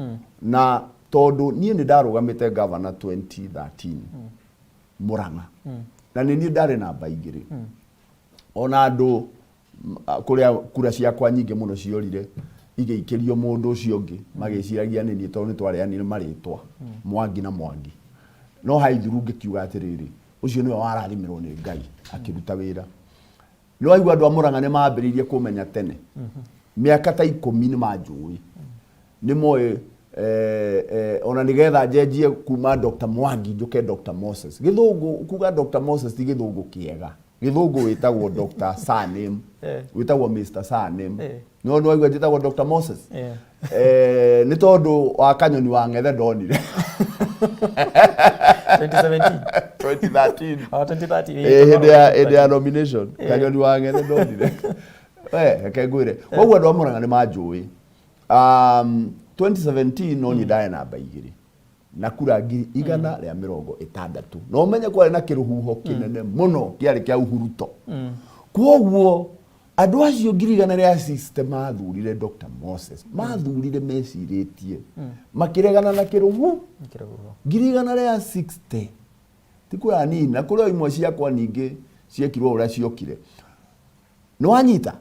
Na tondũ niĩ nĩ ndarũgamĩte governor 2013 Murang'a, na nĩ niĩ ndarĩ namba 2, ona andũ kũrĩa kura ciakwa nyingĩ mũno ciorire igĩikĩrio mũndũ ũcio ũngĩ, magĩciragia nĩ niĩ tondũ nĩ twareanire marĩtwa Mwangi na Mwangi. No haithuru ngĩkiuga atĩrĩrĩ, ũcio nĩwe warathimirwo nĩ Ngai akĩruta wĩra. Nĩ waigua andũ a Murang'a nĩ mambĩrĩirie kũmenya tene, mĩaka ta 10 nĩ manjũĩ, nĩ moĩ ona nĩgetha njenjie kuma Dr. Mwangi njũke Dr. Moses. Gĩthũngũ kuga Dr. Moses ti gĩthũngũ kĩega, gĩthũngũ wĩtagwo Dr. Surname, wĩtagwo Mr. Surname. No nĩ waigua njĩtagwo Dr. Moses nĩ tondũ wa kanyoni wa ng'ethe ndonire 2017. 2013. Oh, 2013. Hĩndĩ ya nomination, kanyoni wa ng'ethe ndonire. We reke ngwĩre, koguo andũ a Murang'a nĩ manjũĩ. 2017 no niĩ ndarĩ namba 2 na kura 160,000, na ũmenye kwarĩ na kĩrũhuho kĩnene mũno kĩarĩ kĩa Uhuruto. Koguo andũ acio 160,000 mathurire Dr. Moses, mathurire mecirĩtie makĩregana na kĩrũhu Kĩrũhuho. 160,000 ti kura nini, na kũrĩ o imwe ciakwa ningĩ ciekirwo ũrĩa ciokire. Nĩ wanyita,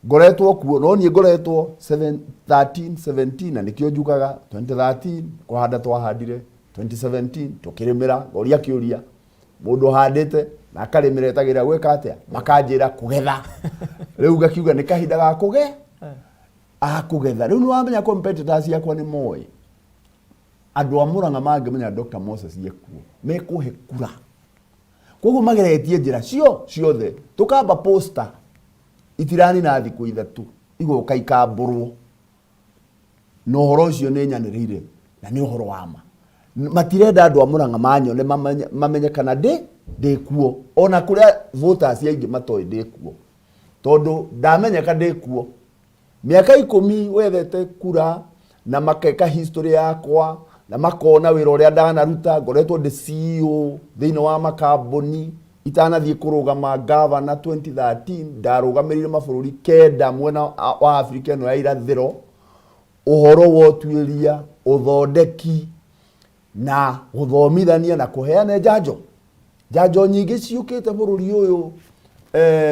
ngoretwo kuo, no niĩ ngoretwo 7, 13, 17, na nĩkĩo njugaga 2013 kũhanda twahandire, 2017 tũkĩrĩmĩra. Ngoria kĩũria, mũndũ ũhandĩte na akarĩmĩra etagĩrĩra gwĩka atĩa? Makanjĩra kũgetha. Rĩu ngakiuga nĩ kahinda ga kũge akũgetha. Rĩu nĩ wamenya competitors ciakwa nĩ moĩ, andũ a Murang'a mangĩmenya Dr. Moses ekuo mekũhe kura, koguo mageretie njĩra cio ciothe. Tũkamba poster itiranina thikũ 3, igoka ikambũrwo, na ũhoro ũcio nĩ nyanĩrĩire na nĩ ũhoro wa ma. Matirenda andũ a Murang'a manyone, mamenye kana ndĩ Ndĩ kuo ona kũrĩa voters aingĩ matoĩ ndĩ kuo, tondũ ndamenyeka ndĩ kuo mĩaka 10 wethete kura na makeka history yakwa na makona wĩra ũrĩa ndanaruta. Ngoretwo ndĩ CEO thĩinĩ wa makambuni itanathiĩ kũrũgama gavana. 2013 ndarũgamĩrĩire mabũrũri 9 mwena wa Afrika ĩno ya irathĩro, ũhoro wa ũtuĩria, ũthondeki na gũthomithania na kũheana njanjo. Njanjo nyingĩ ciũkĩte bũrũri ũyũ,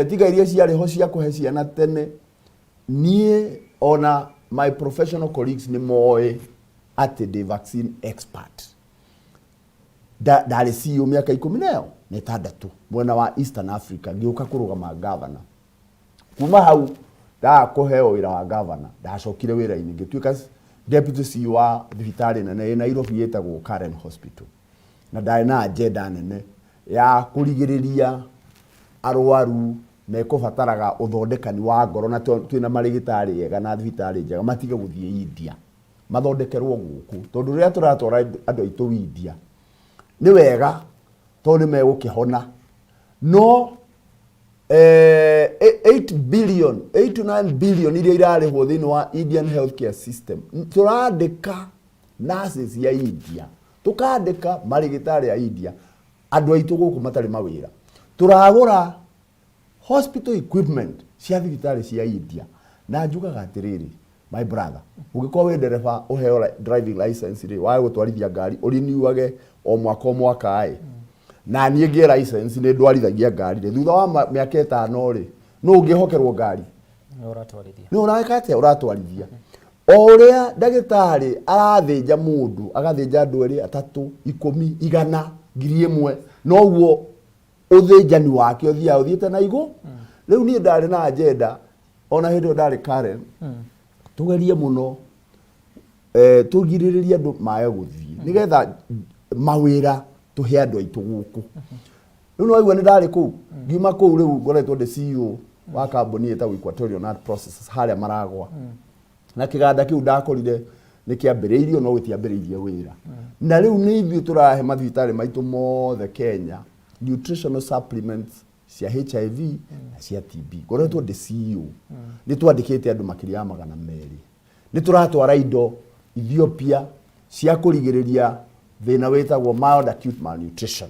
tiga iria ciarĩ ho cia kũhe ciana tene. Niĩ ona my professional colleagues nĩ moĩ atĩ ndĩ vaccine expert. Ndarĩ CEO mĩaka 16 mwena wa Eastern Africa, ngĩũka kũrũgama gavana. Kuma hau ndaga kũheo wĩra wa gavana, ndacokire wĩra-inĩ, ngĩtuĩka deputy CEO wa thibitarĩ nene ĩ Nairobi ĩtagwo Karen Hospital, na ndarĩ na agenda nene ya kũrigĩrĩria arwaru mekũbataraga ũthondekani wa ngoro, na twĩna marĩgĩtarĩ ega na thibitarĩ njega, matige gũthiĩ India, mathondekerwo gũkũ, tondũ rĩrĩa tũratwara andũ aitũ India nĩ wega tondũ nĩ megũkĩhona, no 8 billion, 8 to 9 billion iria irarĩhwo thĩinĩ wa Indian healthcare system, tũrandĩka nurses ya India, tũkandĩka marĩgĩtarĩ a India, andũ aitũ gũkũ matarĩ mawĩra. Tũragũra hospital equipment cia thibitarĩ cia India. Na njugaga atĩrĩrĩ, my brother, ũngĩkorwo wĩ ndereba ũheo driving license rĩ, wage gũtwarithia ngari ũriniuage o mwaka o mwaka ĩ, na niĩ ngĩe license nĩ ndwarithagia ngari rĩ, thutha wa mĩaka 5 rĩ, nũ ũngĩhokerwo ngari? Nĩ ũratwarithia. Nĩ ũreka atĩa? Ũratwarithia. O ũrĩa ndagĩtarĩ arathĩnja mũndũ, agathĩnja andũ erĩ, atatũ, 10, 100, 1000, noguo ũthĩnjani wake ũthiaga ũthiĩte na igũ. Rĩu niĩ ndarĩ na agenda ona hĩndĩ ĩyo ndarĩ Karen, tũgerie mũno tũgirĩrĩrie andũ mae gũthiĩ nĩgetha mawĩra tũhe andũ aitũ gũkũ. Rĩu nĩ waigua nĩ ndarĩ kũu, ngiuma kũu rĩu ngoretwo ndĩ CEO wa kambuni ĩtagwo Equatorial Nut Processors harĩa Maragwa, na kĩganda kĩu ndakorire nĩ kĩambĩrĩirio no gĩtiambĩrĩirie wĩra, na rĩu nĩ ithuĩ tũrahe mathibitarĩ maitũ mothe Kenya nutritional supplements cia HIV na cia TB. Ngoretwo ndĩ CEO, nĩ twandĩkĩte andũ makĩria ya 200. Nĩ tũratwara indo Ethiopia cia kũrigĩrĩria thĩna wĩtagwo mild acute malnutrition.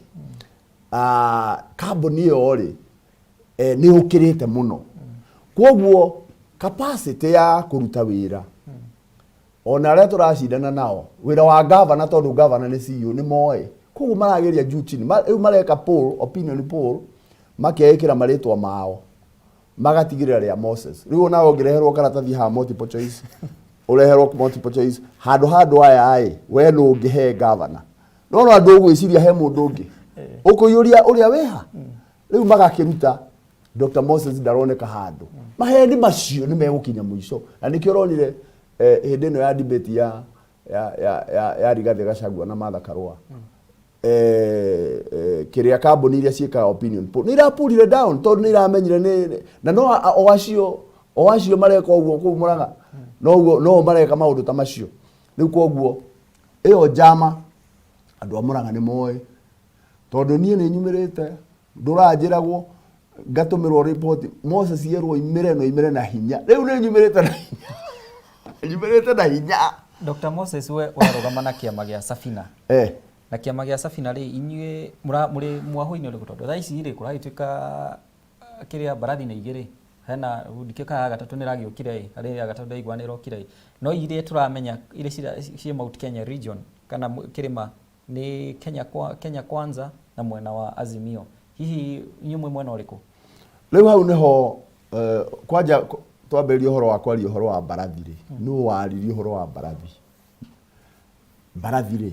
Kambuni ĩyo rĩ, nĩ ũkĩrĩte mũno, kwoguo capacity ya kũruta wĩra ona arĩa tũracindana nao wĩra wa gavana, tondũ gavana nĩ CEO, nĩ moĩ, koguo marageria juu chini. Rĩu mareka poll, opinion poll, makeĩkĩra marĩtwa mao, magatigĩrĩra rĩa Moses. Rĩu onawe ũngĩreherwo karatathi ha multiple choice, ũreherwo multiple choice handũ ha andũ aya ĩ, we nũ ũngĩhe gavana? No andũ ũgwĩciria he mũndũ ũngĩ ũkũiyũria ũrĩa wĩha. Rĩu magakĩruta Dr. Moses ndaroneka handũ. Maheni macio nĩ megũkinya mũico, na nĩkĩo ũronire hĩndĩ ĩno ya debate ya Rigathĩ Gachagua na Martha Karua, kĩrĩa kambuni iria ciĩkaga opinion poll nĩ irapurire down, tondũ nĩ iramenyire nĩ na no o acio mareka ũguo kũu Mũrang'a, noguo no mareka maũndũ ta macio rĩu. Koguo ĩyo njama andũ a Mũrang'a nĩ moĩ, tondũ niĩ nĩ nyumĩrĩte, ndũranjĩragwo, ngatũmĩrwo report, Moses yerwo imĩre no imĩre na hinya. Rĩu nĩ nyumĩrĩte na hinya, nyumĩrĩte na hinya. Dr. Moses, we ũrarũgama na kĩama gĩa Safina. Na kĩama gĩa Safina rĩ, inyuĩ mũrĩ mwahũ-inĩ ũrĩkũ? Tondũ thaa ici rĩ, kũragĩtuĩka kĩrĩa mbarathi nĩ igĩrĩ, hena ndikĩũĩ kana ya gatatũ nĩ ĩragĩũkire ĩ, harĩ ya gatatũ ndaigua nĩ ĩrokire ĩ, no iria tũramenya iria ciĩ Mount Kenya region kana kĩrĩma nĩ Kenya Kwanza na mwena wa Azimio. Hihi inyuĩ mwĩ mwena ũrĩkũ? Rĩu hau nĩho kwanja twambĩrĩria ũhoro wa kwaria ũhoro wa mbarathi rĩ, nũ waririe ũhoro wa mbarathi? Mbarathi rĩ,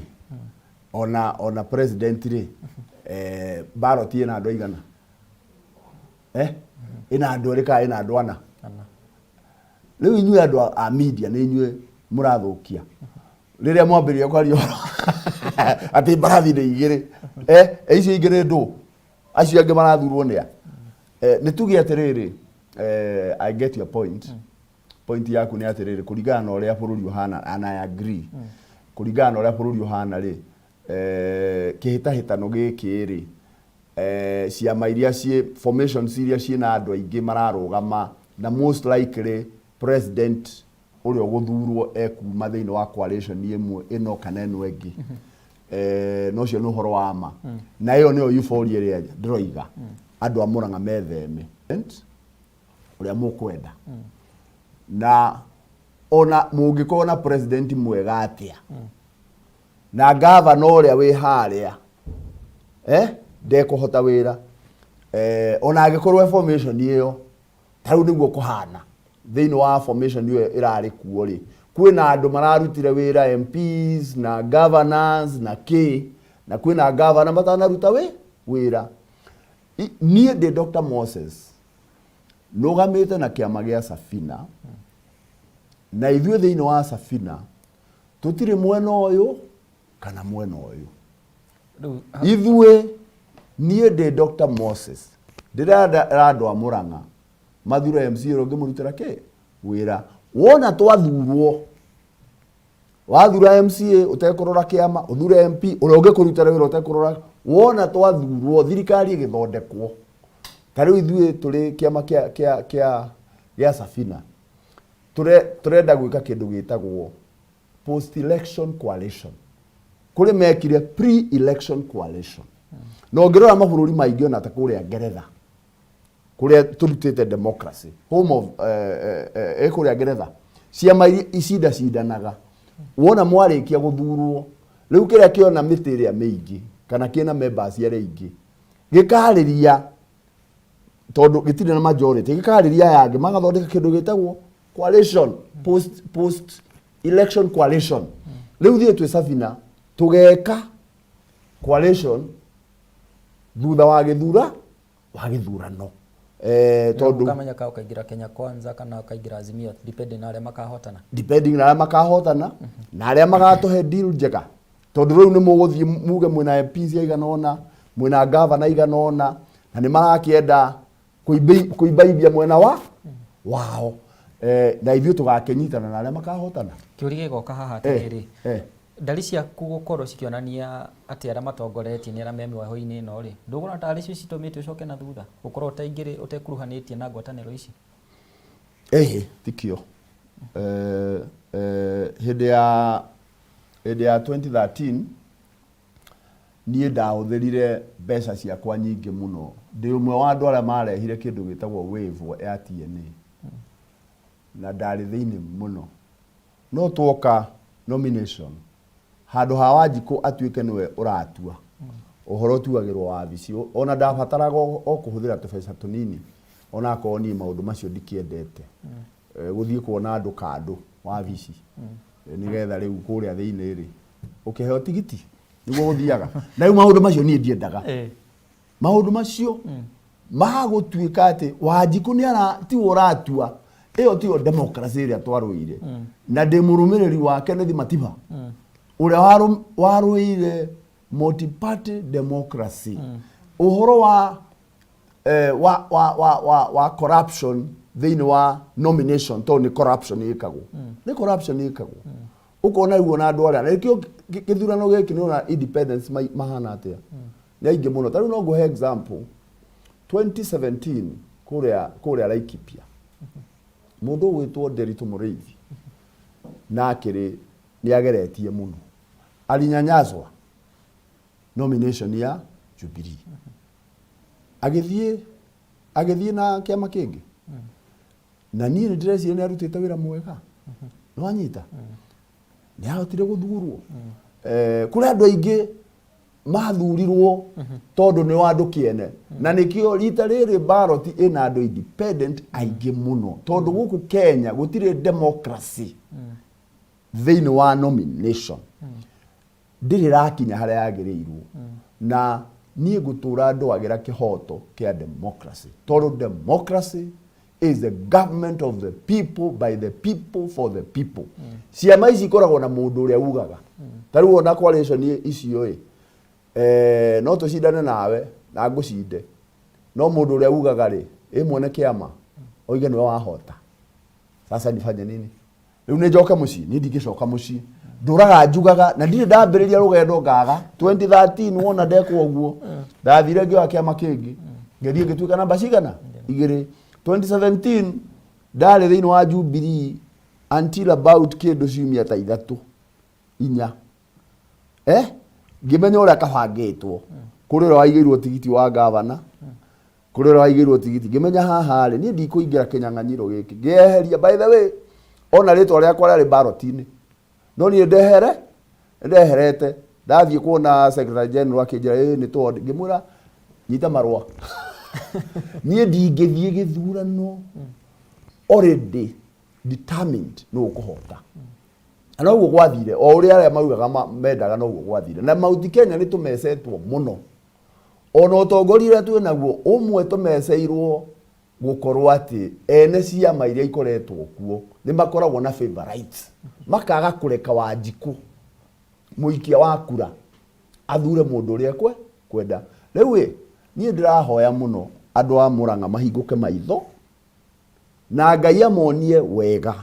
ona president rĩ, ballot ĩna andũ aigana? Ĩna andũ erĩ kana ĩna andũ ana? Ana. Rĩu inyuĩ andũ a media nĩ inyuĩ mũrathũkia rĩrĩa mwambĩrĩria kwaria ũhoro atĩ mbarathi nĩ igĩrĩ. Icio ingĩ nĩ ndũ? Acio angĩ marathurwo nĩ a? Nĩ tuge atĩrĩrĩ, I get your point. Point yaku nĩ atĩrĩrĩ, kũringana na ũrĩa bũrũri ũhana, and I agree, kũringana na ũrĩa bũrũri ũhana rĩ, kĩhĩtahĩtano gĩkĩ rĩ, Ciama iria ciĩ formations iria ciĩna andũ aingĩ mararũgama, na most likely president ũrĩa ũgũthurwo ekuma thĩinĩ wa coalition ĩmwe ĩno kana ĩno ĩngĩ. Na ũcio nĩ ũhoro wa ma, na ĩyo nĩyo euphoria ĩrĩa ndĩroiga andũ a Murang'a metheme ũrĩa mũkwenda. Na ona mũngĩkorwo na president mwega atĩa na gavana ũrĩa wĩ harĩa ndekũhota wĩra, ona angĩkorwo e formation ĩyo, ta rĩu nĩguo kũhana thĩinĩ wa formation ĩyo ĩrarĩ kuo rĩ, kwĩna andũ mararutire wĩra, MPs na governors na kĩ, na kwĩna governor matanaruta wĩra. Niĩ ndĩ Dr. Moses, nũgamĩte na kĩama gĩa Safina, na ithuĩ thĩinĩ wa Safina tũtirĩ mwena ũyũ kana mwena ũyũ. Rĩu Ithuĩ, niĩ ndĩ Dr. Moses, ndĩrenda andũ a Murang'a mathure MC ũrĩa ũngĩmũrutĩra kĩ wĩra. Wona twathurwo, wathura MCA ũtekũrora kĩama, ũthure MP ũrĩa ũngĩkũrutĩra wĩra ũtekũrora. Wona twathurwo, thirikari ĩgĩthondekwo, ta rĩu ithuĩ tũrĩ kĩama kĩa Safina, tũrenda gwĩka kĩndũ gĩtagwo post election coalition. Kũrĩ mekire pre election coalition, na ũngĩrora mabũrũri maingĩ, ona ta kũrĩa Ngeretha, kũrĩa tũrutĩte democracy, home of kũrĩa Ngeretha, ciama iria icindacindanaga. Wona mwarĩkia gũthurwo, rĩu kĩrĩa kĩona mĩtĩ ĩrĩa mĩingĩ kana kĩna members arĩa aingĩ gĩkarĩria, tondũ gĩtirĩ na majority, gĩkarĩria aya angĩ, magathondeka kĩndũ gĩtagwo coalition, post election coalition. Rĩu thiĩ twĩ Safina tũgeka coalition thutha wa gĩthurano, tondũ Ũkamenya ka ũkaingĩra Kenya Kwanza kana ũkaingĩra Azimio, depending na arĩa makahotana. Depending na arĩa makahotana na arĩa magatũhe deal njega, tondũ rĩu nĩ mũgũthiĩ muge mwĩna MPs aigana ũna, mwĩna gavana aigana ũna, na nĩ marakĩenda kũimbaibia mwena wa wao, na ithuĩ tũgakĩnyitana na arĩa makahotana. Kĩũria gĩgoka haha atĩrĩrĩ, ndari ciaku gũkorwo cikĩonania atĩ arĩa matongoretie nĩ arĩa me mĩheho-inĩ ĩno rĩ, ndũgũra tarĩ cio citũmĩte ũcoke na thutha gũkorwo ũtaingĩrĩ ũtekuruhanĩtie na ngwatanĩro ici? Ĩhĩ, tikio. Hĩndĩ ya 2013 niĩ ndahũthĩrire mbeca ciakwa nyingĩ mũno. Ndĩ ũmwe wa andũ arĩa marehire kĩndũ gĩtagwo wave ya TNA, na ndarĩ thĩinĩ mũno. No twoka nomination, handũ ha Wanjikũ atuĩke nĩwe ũratua ũhoro, ũtuagĩrwo wabici. Ona ndabataraga o kũhũthĩra tũbeca tũnini, ona akorwo niĩ maũndũ macio ndikĩendete. Gũthiĩ kuona andũ kandũ wabici, nĩgetha rĩu kũrĩa thĩinĩ rĩ ũkĩheo tigiti nĩguo gũthiaga. Na rĩu maũndũ macio niĩ ndiendaga. Maũndũ macio magũtuĩka atĩ Wanjikũ nĩ ara tiwe ũratua, ĩyo tiyo democracy ĩrĩa twarũire. Na ndĩ mũrũmĩrĩri wa Kenneth Matiba, ũrĩa warũĩire multi-party democracy. Ũhoro wa wa corruption thĩinĩ wa nomination, tondũ nĩ corruption ĩkagwo, nĩ corruption ĩkagwo, ũkona rĩu ona andũ arĩa, na nĩkĩo gĩthurano gĩkĩ nĩ ona independence mahana atĩa, nĩ aingĩ mũno. Ta rĩu no ngũhe example, 2017 kũrĩa Laikipia, mũndũ ũgwĩtwo Nderitu Mũrĩithi na akĩrĩ nĩ ageretie mũno, alinyanyaswa nomination ya Jubilee, agĩthiĩ na kĩama kĩngĩ, na niĩ nĩ ndĩreciria nĩ arutĩte wĩra mwega. Nĩ wanyita, nĩ ahotire gũthurwo. Kũrĩ andũ aingĩ mathurirwo tondũ nĩ wa andũ kĩene, na nĩkĩo rita rĩrĩ ballot ĩna andũ independent aingĩ mũno, tondũ gũkũ Kenya gũtirĩ democracy thĩinĩ wa nomination, ndĩrĩ rakinya harĩa yagĩrĩirwo. Na niĩ ngũtũra ndwagĩra kĩhoto kĩa democracy, tondũ democracy is the government of the people, by the people, for the people. Ciama ici ikoragwo na mũndũ ũrĩa ugaga. Ta rĩu ona coalition icio ĩ, no tũcindane nawe na ngũcinde, no mũndũ ũrĩa ugaga rĩ, ĩ mwene kĩama oige nĩwe wahota. Sasa nifanye nini? Rĩu nĩ njoke mũciĩ? Niĩ ndingĩcoka mũciĩ. Ndũraga njugaga na ndirĩ ndambĩrĩria rũgendo ngaga. 2013 wona ndekwo ũguo, ndathire ngĩoya kĩama kĩngĩ, ngĩthiĩ ngĩtuĩka namba cigana igĩrĩ. 2017 ndarĩ thĩinĩ wa Jubilee until about kĩndũ ciumia ta ithatũ inya, ngĩmenya ũrĩa kabangĩtwo, kũrĩ ũrĩa waigĩirwo tigiti wa gavana, kũrĩ ũrĩa waigĩirwo tigiti. Ngĩmenya haha rĩ, niĩ ndikũingĩra kĩnyang'anyiro gĩkĩ, ngĩeheria. By the way, ona rĩtwa rĩakwa rĩarĩ ballot-inĩ, no niĩ ndeherete. Ndathiĩ kuona secretary general, akĩnjĩra, "Ĩ nĩ tondũ," ngĩmwĩra, "Nyita marũa, niĩ ndingĩthiĩ gĩthurano already determined nĩ ũkũhota." Na noguo gwathire, o ũrĩa arĩa maugaga mendaga, noguo gwathire. Na Mount Kenya nĩ tũmecetwo mũno, ona ũtongoria ũrĩa twĩ naguo ũmwe tũmeceirwo gũkorwo atĩ ene ciama iria ikoretwo kuo nĩ makoragwo na favorites, makaga kũreka Wanjikũ mũikia wa kura athure mũndũ ũrĩa kwenda. Rĩu ĩ, niĩ ndĩrahoya mũno andũ a Mũrang'a mahingũke maitho na Ngai amonie wega.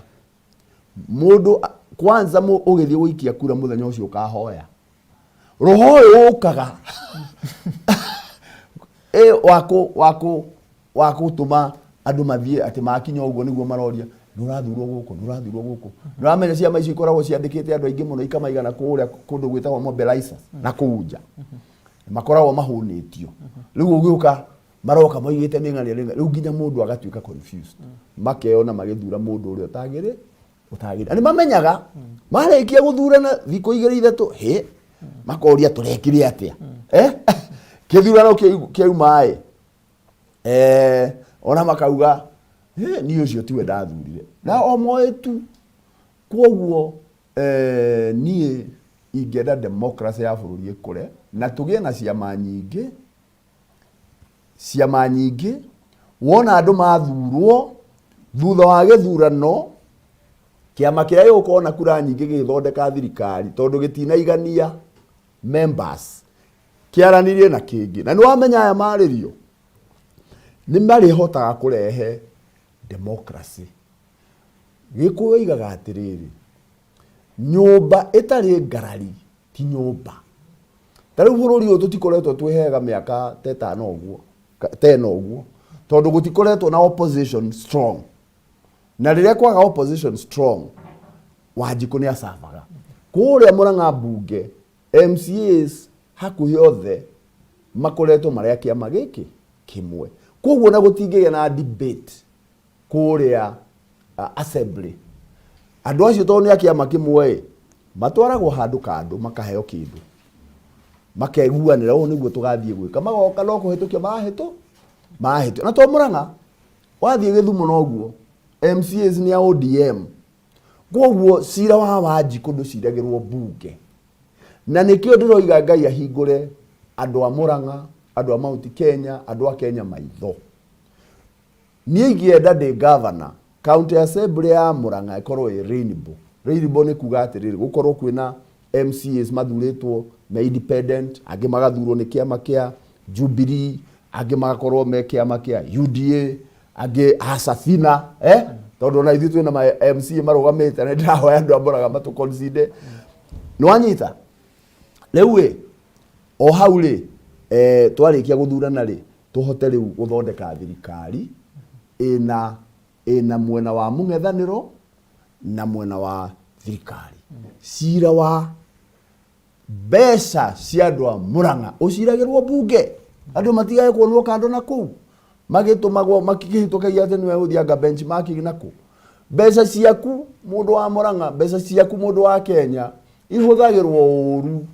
Mũndũ kwanza ũgĩthiĩ gũikia kura mũthenya ũcio, ũkahoya roho ũyũ ũkaga ĩ wakũ wakũ wa gũtũma andũ mathiĩ atĩ makinya ũguo nĩguo maroria, nĩ ũrathurwo gũkũ, nĩ ũrathurwo gũkũ. Nĩ ũramenya ciama icio ikoragwo ciandĩkĩte andũ aingĩ mũno, ikamaigana kũrĩa kũndũ gwĩtagwo mobilizers na kũu nja makoragwo mahũnĩtio. Rĩu ũgĩũka maroka moigĩte nĩ ng'ania nĩ ng'ania. Rĩu nginya mũndũ agatuĩka confused, makeyona magĩthura mũndũ ũrĩa ũtagĩrĩ. Na nĩ mamenyaga marĩkia gũthurana thikũ igĩrĩ ithatũ, hĩ, makoria, "Tũrekire atĩa?" Kĩthurano kĩauma ĩ, ona makauga, "Hĩ, niĩ ũcio tiwe ndathurire," na o moĩ tu. Kwoguo niĩ ingĩenda democracy ya bũrũri ĩkũre na tũgĩe na ciama nyingĩ, ciama nyingĩ. Wona andũ mathurwo, thutha wa gĩthurano kĩama kĩrĩa gĩgũkorwo na kura nyingĩ gĩgĩthondeka thirikari, tondũ gĩtinaigania members, kĩaranirie na kĩngĩ, na nĩ wamenya aya marĩrio nĩ marĩhotaga kũrehe democracy. Gĩkũyũ oigaga atĩrĩrĩ, nyũmba ĩtarĩ ngarari ti nyũmba. Ta rĩu bũrũri ũyũ tũtikoretwo twĩ hega mĩaka ta ĩtano ũguo, tena ũguo, tondũ gũtikoretwo na opposition strong. Na rĩrĩa kwaga opposition strong, Wanjikũ nĩ acabaga kũrĩa Mũrang'a mbunge. MCAs hakuhĩ othe makoretwo marĩ a kĩama gĩkĩ kĩmwe, koguo na gũtingĩgĩa na debate kũrĩa assembly. Andũ acio tondũ nĩ a kĩama kĩmwe ĩ, matwaragwo handũ kando, makaheo kĩndũ, makeguanĩra, ũũ nĩguo tũgathiĩ gwĩka, magoka no kũhĩtũkia marahĩtũ. Na to Mũrang'a, wathiĩ Gĩthumo noguo, MCAs nĩ a ODM. Koguo cira wa Wanjikũ ndũciragĩrwo mbunge. Na nĩkĩo ndĩroiga Ngai ahingũre andũ a Mũrang'a, andũ a Mount Kenya, andũ a Kenya maitho. Niĩ ingĩenda ndĩ governor, county assembly ya Mũrang'a ĩkorwo ĩ rainbow. Rainbow nĩ kuga atĩrĩrĩ, gũkorwo kwĩna MCAs mathurĩtwo me independent, angĩ magathurwo nĩ kĩama kĩa Jubilee, angĩ magakorwo me kĩama kĩa UDA, angĩ a Safina, tondũ ona ithuĩ twĩna ma MCA marũgamĩte, na ndĩrahoya andũ a Mũrang'a matũ consider. Nĩ wanyita? Rĩu ĩ, o hau rĩ, twarĩkia gũthurana rĩ, tũhote rĩu gũthondeka thirikari ĩna mwena wa mũng'ethanĩro na mwena wa thirikari. Cira wa mbeca cia andũ a Mũrang'a ũciragĩrwo mbunge, andũ matigage kuonwo kando na kũu magĩtũmagwo makĩhĩtũkagia atĩ nĩwe ũthianga benchmarking na kũ. Mbeca ciaku mũndũ wa Mũrang'a, mbeca ciaku mũndũ wa Kenya ihũthagĩrwo ũru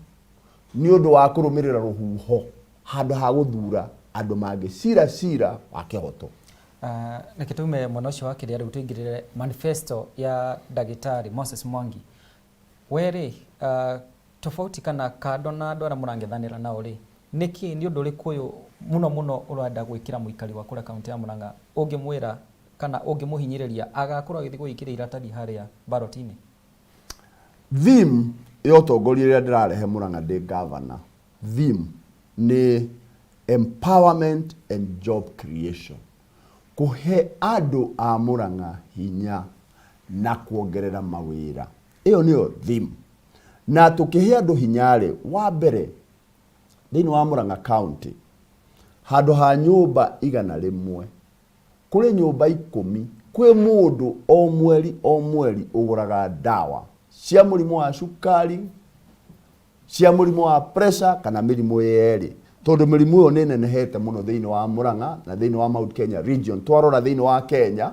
nĩ ũndũ wa kũrũmĩrĩra rũhuho handũ ha gũthura andũ mangĩcira cira wa kĩhoto. Reke tume mwena ũcio wa kĩrĩa, rĩu tũingĩrĩre manifesto ya Ndagĩtarĩ Moses Mwangi. We rĩ, tofauti kana kando na andũ arĩa mũrang'ethanĩra nao rĩ, nĩkĩ, nĩ ũndũ ũrĩkũ ũyũ mũno mũno ũrenda gwĩkĩra mũikari wa kũrĩa kaunti ya Murang'a, ũngĩmwĩra kana ũngĩmũhinyĩrĩria agakorwo agĩthiĩ gũgĩkĩra iratathi harĩa ballot-inĩ? Theme ya ũtongoria ĩrĩa ndĩrarehe Murang'a ndĩ governor, theme nĩ empowerment and job creation, kũhe andũ a Murang'a hinya na kuongerera mawĩra. Ĩyo nĩyo theme. Na tũkĩhe andũ hinya rĩ, wa mbere thĩinĩ wa Murang'a County handũ ha nyũmba 100 kũrĩ nyũmba 10 kwĩ mũndũ o mweri o mweri ũgũraga ndawa cia mũrimũ wa cukari, cia mũrimũ wa pressure kana mĩrimũ yerĩ, tondũ mĩrimũ ĩyo nĩ ĩnenehete mũno thĩinĩ wa Murang'a na thĩinĩ wa Mount Kenya region. Twarora thĩinĩ wa Kenya,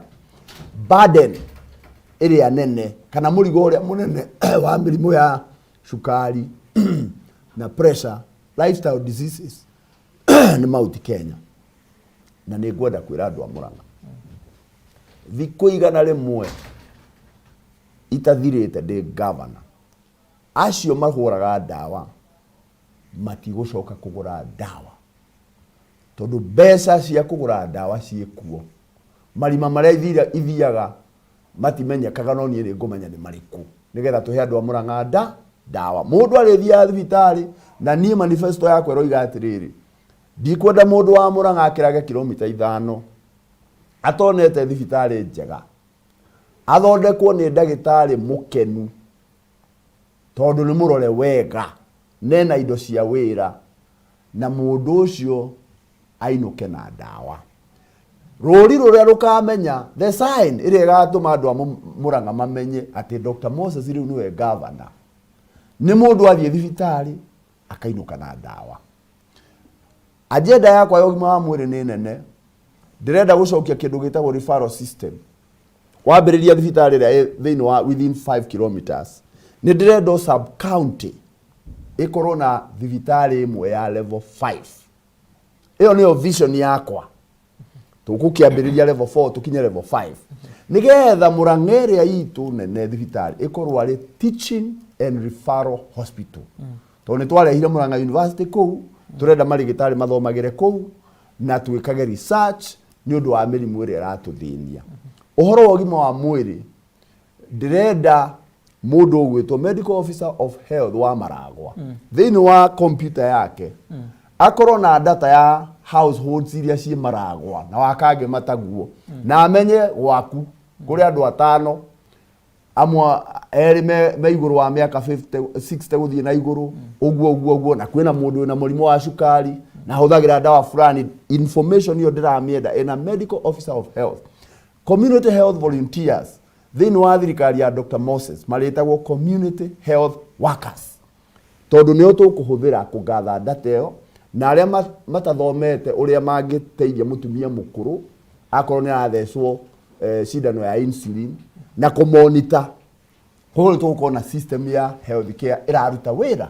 burden ĩrĩa nene kana mũrigo ũrĩa mũnene wa mĩrimũ ya cukari na pressure, lifestyle diseases, nĩ Mount Kenya. Na nĩ ngwenda kwĩra andũ a Murang'a, thikũ 100 itathirĩte ndĩ governor, acio mahũraga ndawa matigũcoka kũgũra ndawa, tondũ mbeca cia kũgũra ndawa ciĩkuo. Marima marĩa ithiaga matimenyekaga, no niĩ nĩ ngũmenya nĩ marĩkũ, nĩgetha tũhe andũ a Murang'a ndawa. Mũndũ arĩthiaga thibitarĩ, na niĩ manifesto yakwa ĩroiga atĩrĩrĩ, ndikwenda mũndũ wa Murang'a akĩrage kilomita 5 atonete thibitarĩ njega, athondekwo nĩ ndagĩtarĩ mũkenu, tondũ nĩ mũrore wega, nena indo cia wĩra, na mũndũ ũcio ainũke na ndawa. Rũri rũrĩa rũkamenya, the sign ĩrĩa ĩgatũma andũ a Murang'a mamenye atĩ Dr. Moses rĩu nĩwe governor, nĩ mũndũ athiĩ thibitarĩ akainũka na ndawa. Agenda yakwa ya ũgima wa mwĩrĩ nĩ nene. Ndĩrenda gũcokia kĩndũ gĩtagwo referral system. Wambĩrĩria thibitarĩ ĩrĩa ĩ thĩinĩ wa within 5 kilometers. Nĩ ndĩrenda o sub county ĩkorwo na thibitarĩ ĩmwe ya level 5. Ĩyo nĩyo vision yakwa. Tũgũkĩambĩrĩria level 4 tũkinye level 5, nĩgetha Murang'a ĩrĩa itũ nene thibitarĩ ĩkorwo arĩ teaching and referral hospital, tondũ nĩ twarehire Murang'a University kũu. Tũrenda marigĩtarĩ mathomagĩre kũu na twĩkage research nĩ ũndũ wa mĩrimũ ĩrĩa ĩratũthĩnia. Ũhoro wa ũgima wa mwĩrĩ, ndĩrenda mũndũ ũgwĩtwo medical officer of health wa Maragwa, thĩinĩ wa computer yake akorwo na data ya households iria ciĩ Maragwa na wakange mataguo, na amenye gwaku kũrĩ andũ atano, amwe erĩ me igũrũ wa mĩaka 50 60 gũthiĩ na igũrũ, ũguo ũguo ũguo, na kwĩna mũndũ wĩna mũrimũ wa cukari na hũthagĩra ndawa fulani. Information ĩyo ndĩramĩenda ĩna medical officer of health. Community health volunteers thĩinĩ wa thirikari ya Dr. Moses marĩtagwo community health workers, tondũ nĩo tũkũhũthĩra kũgatha data ĩyo, na arĩa matathomete ũrĩa mangĩteithia mũtumia mũkũrũ akorwo nĩ arathecwo cindano ya insulin na kũmonita. Koguo nĩ tũgũkorwo na system ya health care ĩraruta wĩra.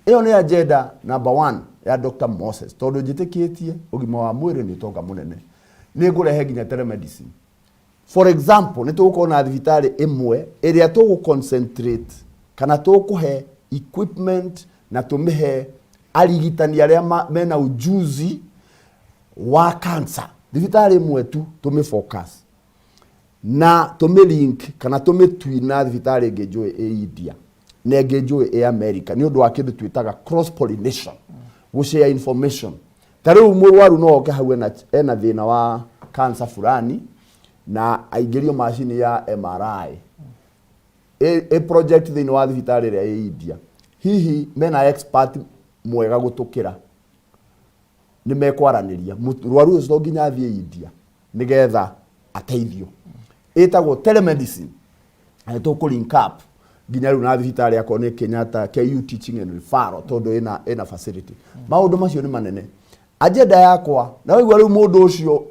Ĩyo nĩ agenda number one ya Dr. Moses, tondũ njĩtĩkĩtie ũgima wa mwĩrĩ nĩ ũtonga mũnene. Nĩ ngũrehe nginya telemedicine. For example, nĩ tũgũkorwo na thibitarĩ ĩmwe ĩrĩa tũgũ concentrate kana tũkũhe equipment na tũmĩhe arigitani arĩa mena ujuzi wa cancer. Thibitarĩ ĩmwe tu tũmĩ focus na tũmĩ link kana tũmĩ na thibitarĩ ĩngĩ njũĩ ĩ India na ĩngĩ njũĩ ĩ America, nĩ ũndũ wa kĩndũ twĩtaga cross pollination, gũ share information. Ta rĩu mũrwaru no oke hau ena thĩna wa cancer fulani na aingĩrio macini ya MRI ĩ project thĩinĩ wa thibitarĩ ĩrĩa ĩ India, hihi mena expert mwega gũtũkĩra, nĩ mekwaranĩria. Mũrwaru ũcio to nginya athiĩ India nĩgetha ateithio. Ĩtagwo telemedicine, na nĩ tũkũ link up nginya rĩu na thibitarĩ akorwo nĩ Kenyatta, KU Teaching and Referral, tondũ ĩna facility. Maũndũ macio nĩ manene agenda yakwa. Na waigua rĩu mũndũ ũcio,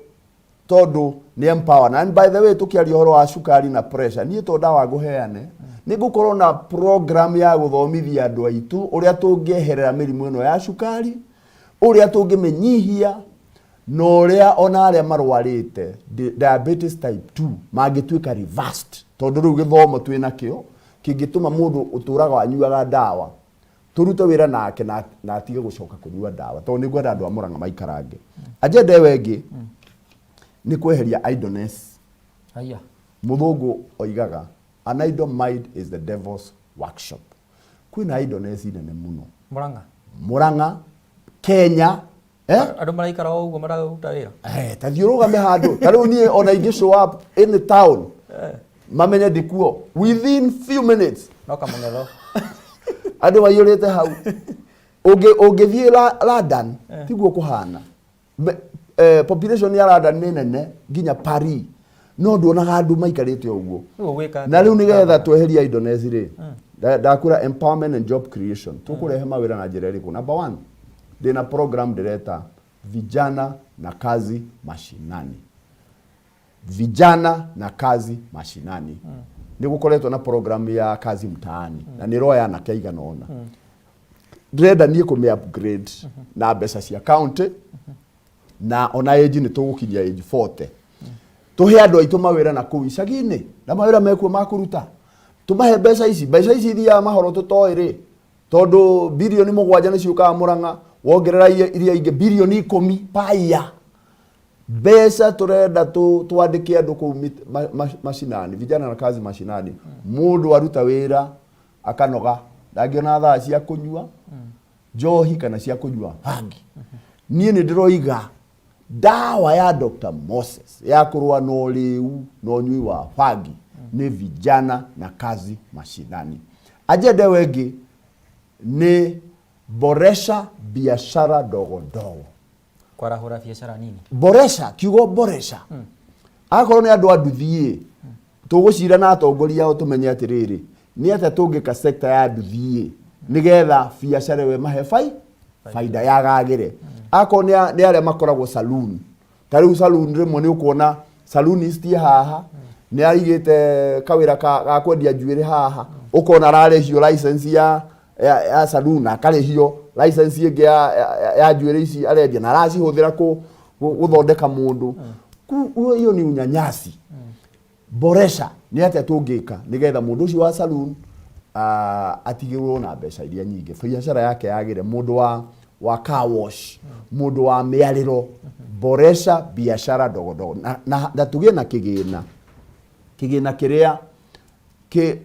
tondũ nĩ empower. Na and by the way, tũkĩaria ũhoro wa cukari na pressure, niĩ to ndawa ngũheane, nĩ ngũkorwo na program ya gũthomithia andũ aitũ ũrĩa tũngĩeherera mĩrimũ ĩno ya cukari, ũrĩa tũngĩmĩnyihia, na ũrĩa ona arĩa marwarĩte diabetes type 2 mangĩtuĩka reversed, tondũ rĩu gĩthomo twĩ nakĩo kĩngĩtũma mũndũ ũtũraga anyuaga ndawa tũrute wĩra nake na atige gũcoka kũnyua ndawa, tondũ nĩ ngwenda andũ a Murang'a maikarange. Agenda ĩyo ĩngĩ nĩ kweheria idleness. Haya. Mũthũngũ oigaga, "An idle mind is the devil's workshop." Kwĩna idleness nene mũno. Murang'a? Murang'a, Kenya, eh? Andũ maraikara o ũguo mararuta wĩra? Eh, ta thiĩ ũrũgame handũ. Ta rĩu niĩ ona ingĩ show up in the town, mamenye ndikuo within few minutes. No kamũng'etho. Andũ maiyũrĩte hau. Ũngĩthiĩ London tiguo kũhana. Population ya London nĩ nene nginya Paris, no nduonaga andũ maikarĩte ũguo. Rĩu ũgwĩka Na atĩa? rĩu nĩgetha tweheria idleness rĩ, ndakwĩra empowerment and job creation, tũkũrehe mawĩra na njĩra ĩrĩkũ? Number one, ndĩna program ndĩreta Vijana na Kazi Mashinani. Vijana na Kazi Mashinani, nĩ gũkoretwo na program ya Kazi Mtaani na nĩ ĩroya anake aigana ũna. Ndĩrenda niĩ kũmĩ upgrade na mbeca cia county, na ona age nĩ tũgũkinyia age 40, tũhe andũ aitũ mawĩra na kũu icagi-inĩ, na mawĩra mekuo ma kũruta. Tũmahe mbeca ici, mbeca ici ithiaga mahoro tũtoĩ rĩ, tondũ 7 birioni nĩ ciũkaga Mũrang'a, wongerera iria ingĩ 10 birioni paya mbeca. Tũrenda twandĩke andũ kũu macinani, Vijana na Kazi Mashinani. Mũndũ aruta wĩra akanoga, ndangĩona thaa cia kũnyua njohi kana cia kũnyua bangi. Niĩ nĩ ndĩroiga ndawa ya Dr. Moses ya kũrũa na ũrĩu na ũnyui wa bangi nĩ Vijana na Kazi Mashinani. Agenda ĩyo ĩngĩ nĩ boresha biashara ndogo ndogo. Kwarahũra biacara nini. Boresha, kiugo boresha, akorwo nĩ andũ a nduthi-ĩ, tũgũcira na atongoria ao tũmenye atĩrĩrĩ, nĩ atĩa tũngĩka sector ya nduthi-ĩ nĩgetha biacara ĩyo ĩmahe baida yagagĩre. Akorwo nĩ arĩa makoragwo saloon, ta rĩu saloon rĩmwe nĩ ũkuona saloonist haha nĩ aigĩte kawĩra ga kwendia njuĩrĩ haha, ũkona ararĩhio license ya saloon na akarĩhio license ĩngĩ ya njuĩrĩ ici arendia na aracihũthĩra gũthondeka mũndũ. Hiyo ni unyanyasi. Boresha nĩ atĩa tũngĩka nĩgetha mũndũ ũcio wa saloon atigĩrwo na mbeca iria nyingĩ, biacara yake yagĩre, mũndũ wa car wash, mũndũ wa mĩarĩro. Boresha biashara ndogo ndogo na tũgĩe na kĩgĩna kĩrĩa kĩ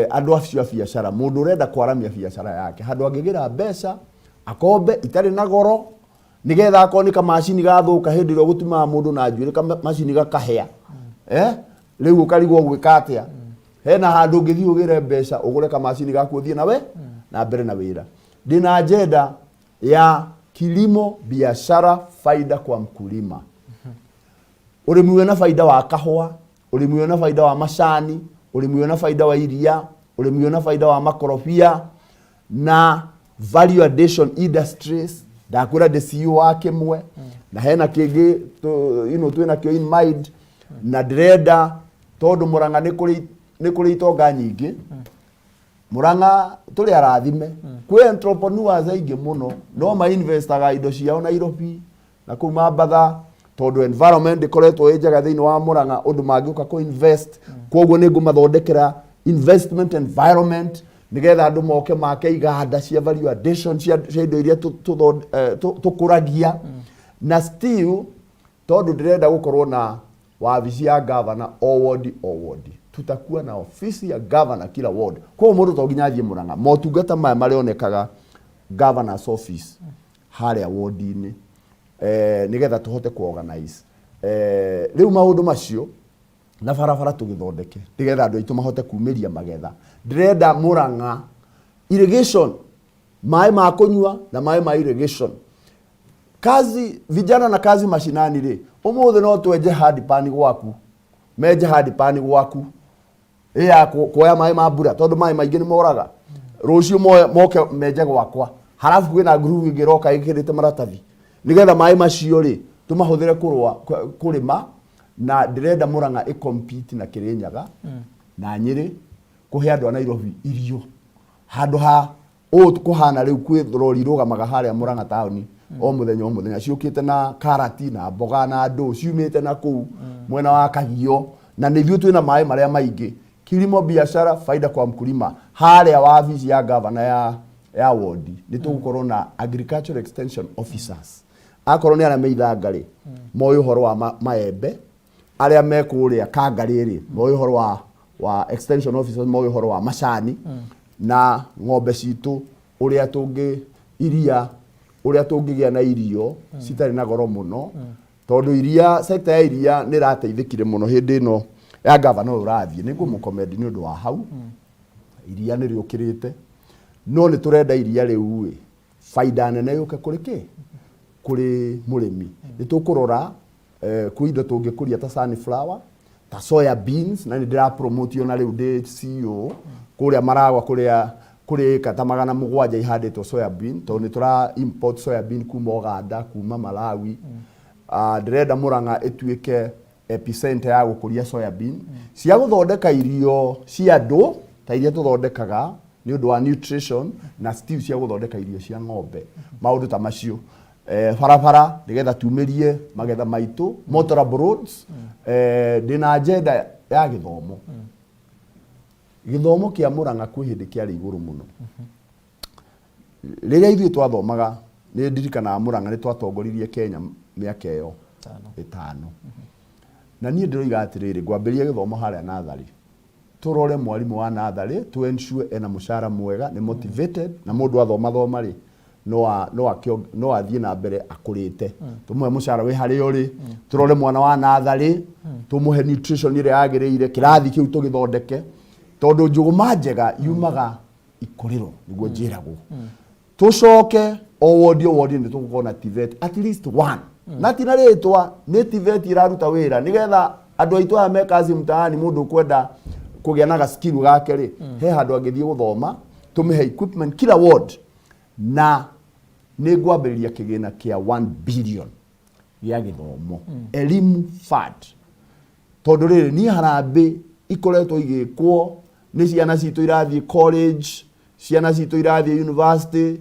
andũ acio a biacara, mũndũ ũrenda kwaramia biacara yake handũ angĩgĩra mbeca akombe itarĩ na goro, nĩgetha akorwo nĩ kamacini gathũka hĩndĩ ĩrĩa ũgũtumaga mũndũ na njuĩrĩ, kamacini gakahĩa, rĩu ũkarigwo gwĩka atĩa, hena handũ ũngĩthiĩ ũgĩre mbeca ũgũre kamacini gaku ũthiĩ nawe na mbere na wĩra. Ndĩna agenda ya kilimo biashara faida kwa mkulima, ũrĩmi wĩna baida wa kahũa, ũrĩmi wĩna baida wa macani, ũrĩmi wĩna baida wa iria, ũrĩmi wĩna baida wa makorobia na value addition industries. Ndakwĩra ndĩ CEO wa kĩmwe na hena kĩngĩ twĩ nakĩo in mind, na ndĩrenda tondũ Mũrang'a nĩ kũrĩ itonga nyingĩ. Mũrang'a tũrĩ arathime, kwĩ entrepreneurs aingĩ mũno, no mainvestaga indo ciao Nairobi na kũu Mambatha, tondũ environment ĩkoretwo ĩ njega thĩinĩ wa Mũrang'a ũndũ mangĩũka kũ invest. Koguo nĩ ngũmathondekera investment environment nĩgetha andũ moke make iganda cia value addition cia indo iria tũkũragia. Na still tondũ ndĩrenda gũkorwo na wabici ya gavana o wodi o wodi, tutakuwa na ofisi ya gavana kila ward. Koguo mũndũ to nginya athiĩ Mũrang'a, motungata maya marĩonekaga governor's office harĩa wodi-inĩ, nĩgetha tũhote ku organize rĩu maũndũ macio na barabara tũgĩthondeke nĩgetha andũ aitũ mahote kumĩria magetha. Ndĩrenda Mũrang'a irrigation, maĩ ma kũnyua na maĩ ma irrigation. Kazi, Vijana na Kazi Mashinani rĩ, ũmũthĩ no twenje handpan gwaku, menje handpan gwaku ĩ ya kuoya maĩ ma mbura, tondũ maĩ maingĩ nĩ moraga. Rũciũ moke menje gwakwa, halafu kwĩna ngurubu ĩngĩ ĩroka ĩkĩrĩte maratathi nĩgetha maĩ macio rĩ tũmahũthĩre kũrũa kũrĩma. Na ndĩrenda Mũrang'a ĩ compete na Kĩrĩnyaga na Nyĩrĩ kũhe andũ a Nairobi irio, handũ ha ũũ kũhana rĩu kwĩ rori irũgamaga harĩa Mũrang'a taũni o mũthenya o mũthenya ciũkĩte na karati na mboga na ndũ ciumĩte na kũu mwena wa Kagio, na nĩ ithuĩ twĩna maĩ marĩa maingĩ. Kilimo biashara faida kwa mkulima, harĩa wabici ya gavana ya wodi nĩ tũgũkorwo na agricultural extension officers. Akorwo nĩ arĩa me Ithanga rĩ, moĩ ũhoro wa maembe, arĩa me kũrĩa Kangarĩ rĩ, moĩ ũhoro wa extension officers, moĩ ũhoro wa macani na ng'ombe citũ, ũrĩa tũngĩ iria, ũrĩa tũngĩgĩa na irio citarĩ na goro mũno, tondũ iria, sector ya iria nĩ ĩrateithĩkire mũno hĩndĩ ĩno ya gavana ũyũ ũrathiĩ. Nĩ ngũmũkomendi nĩ ũndũ wa hau, iria nĩ rĩũkĩrĩte. No nĩ tũrenda iria rĩu ĩ baida nene yũke kũrĩ kĩ? Kũrĩ mũrĩmi. Nĩ tũkũrora kwĩ indo tũngĩkũria ta sunflower, ta soya beans, na nĩ ndĩra promote ona rĩu ndĩ CEO kũrĩa Maragwa, kũrĩa kũrĩ ĩka ta 700 ihandĩtwo soya bean, tondũ nĩ tũra import soya bean kuma Uganda, kuma Malawi. Ndĩrenda Murang'a ĩtuĩke epicenter ya gũkũria soya bean cia gũthondeka irio cia andũ ta iria tũthondekaga nĩ ũndũ wa nutrition, na stew cia gũthondeka irio cia ng'ombe, maũndũ ta macio. Barabara nĩgetha tumĩrie magetha maitũ, motorable roads. Ndĩna agenda ya gĩthomo. Gĩthomo kĩa Murang'a kwĩ hĩndĩ kĩarĩ igũrũ mũno. Rĩrĩa ithuĩ twathomaga, nĩ ndirikanaga Murang'a nĩ twatongoririe Kenya mĩaka ĩyo 5. Na niĩ ndĩroiga atĩrĩrĩ, ngwambĩrĩria gĩthomo harĩa natharĩ, tũrore mwarimũ wa natharĩ, tũ ensure ena mũcara mwega, nĩ motivated, na mũndũ athoma thoma rĩ, no athiĩ na mbere akũrĩte. Tũmũhe mũcara wĩ harĩa ũrĩ, tũrore mwana wa natharĩ, tũmũhe nutrition ĩrĩa yagĩrĩire, kĩrathi kĩu tũgĩthondeke, tondũ njũgũma njega yumaga ikũrĩro, nĩguo njĩragwo. Tũcoke o wodi o wodi nĩ tũgũkorwo na TVET at least one, na ti na rĩtwa, nĩ TVET iraruta wĩra, nĩgetha andũ aitũ aya me kazi mtaani, mũndũ ũkwenda kũgĩa na gaskill gake rĩ, he handũ angĩthiĩ gũthoma, tũmĩhe equipment kila ward. Na nĩ ngwambĩrĩria kĩgĩna kĩa 1 billion gĩa gĩthomo, elimu fund, tondũ rĩrĩ niĩ harambĩ ikoretwo igĩkwo nĩ ciana citũ irathiĩ college, ciana citũ irathiĩ university,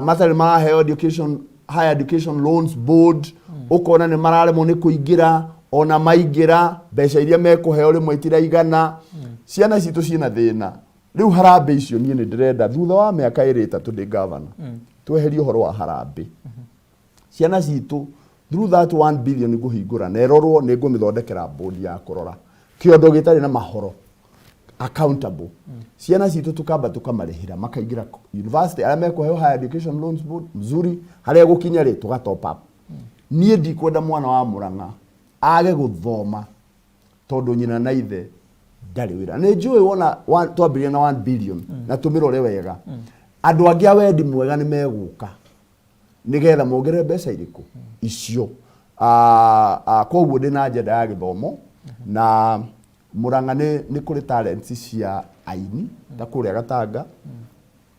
matarĩ maraheo education, Higher Education Loans Board, ũkona nĩ mararemwo nĩ kũingĩra, ona maingĩra mbeca iria mekũheo rĩmwe itiraigana. Ciana citũ ciĩna thĩna. Rĩu harambĩ icio niĩ nĩ ndĩrenda thutha wa mĩaka 2 3 ndĩ gavana tweherie ũhoro wa harambĩ. Ciana citũ through that 1 billion ngũhingũra na ĩrorwo, nĩ ngũmĩthondekera board ya kũrora kĩondo gĩtarĩ na mahoro, accountable. Ciana citũ tukamba tukamarĩhĩra makaingĩra university, arĩa mekũheo Higher Education Loans Board mzuri, harĩa gũkinya rĩ tũga top up. Niĩ ndikwenda mwana wa Murang'a age gũthoma tondũ nyina na ithe ndarĩ wĩra. Nĩ njũĩ wona twambĩrĩria na 1 billion na tũmĩrore wega, andũ angĩ a wendi mwega nĩ megũka nigetha mongerere mbeca irĩkũ icio. Koguo ndĩna agenda ya gĩthomo na Murang'a nĩ kũrĩ talents cia aini ta kũrĩa Gatanga,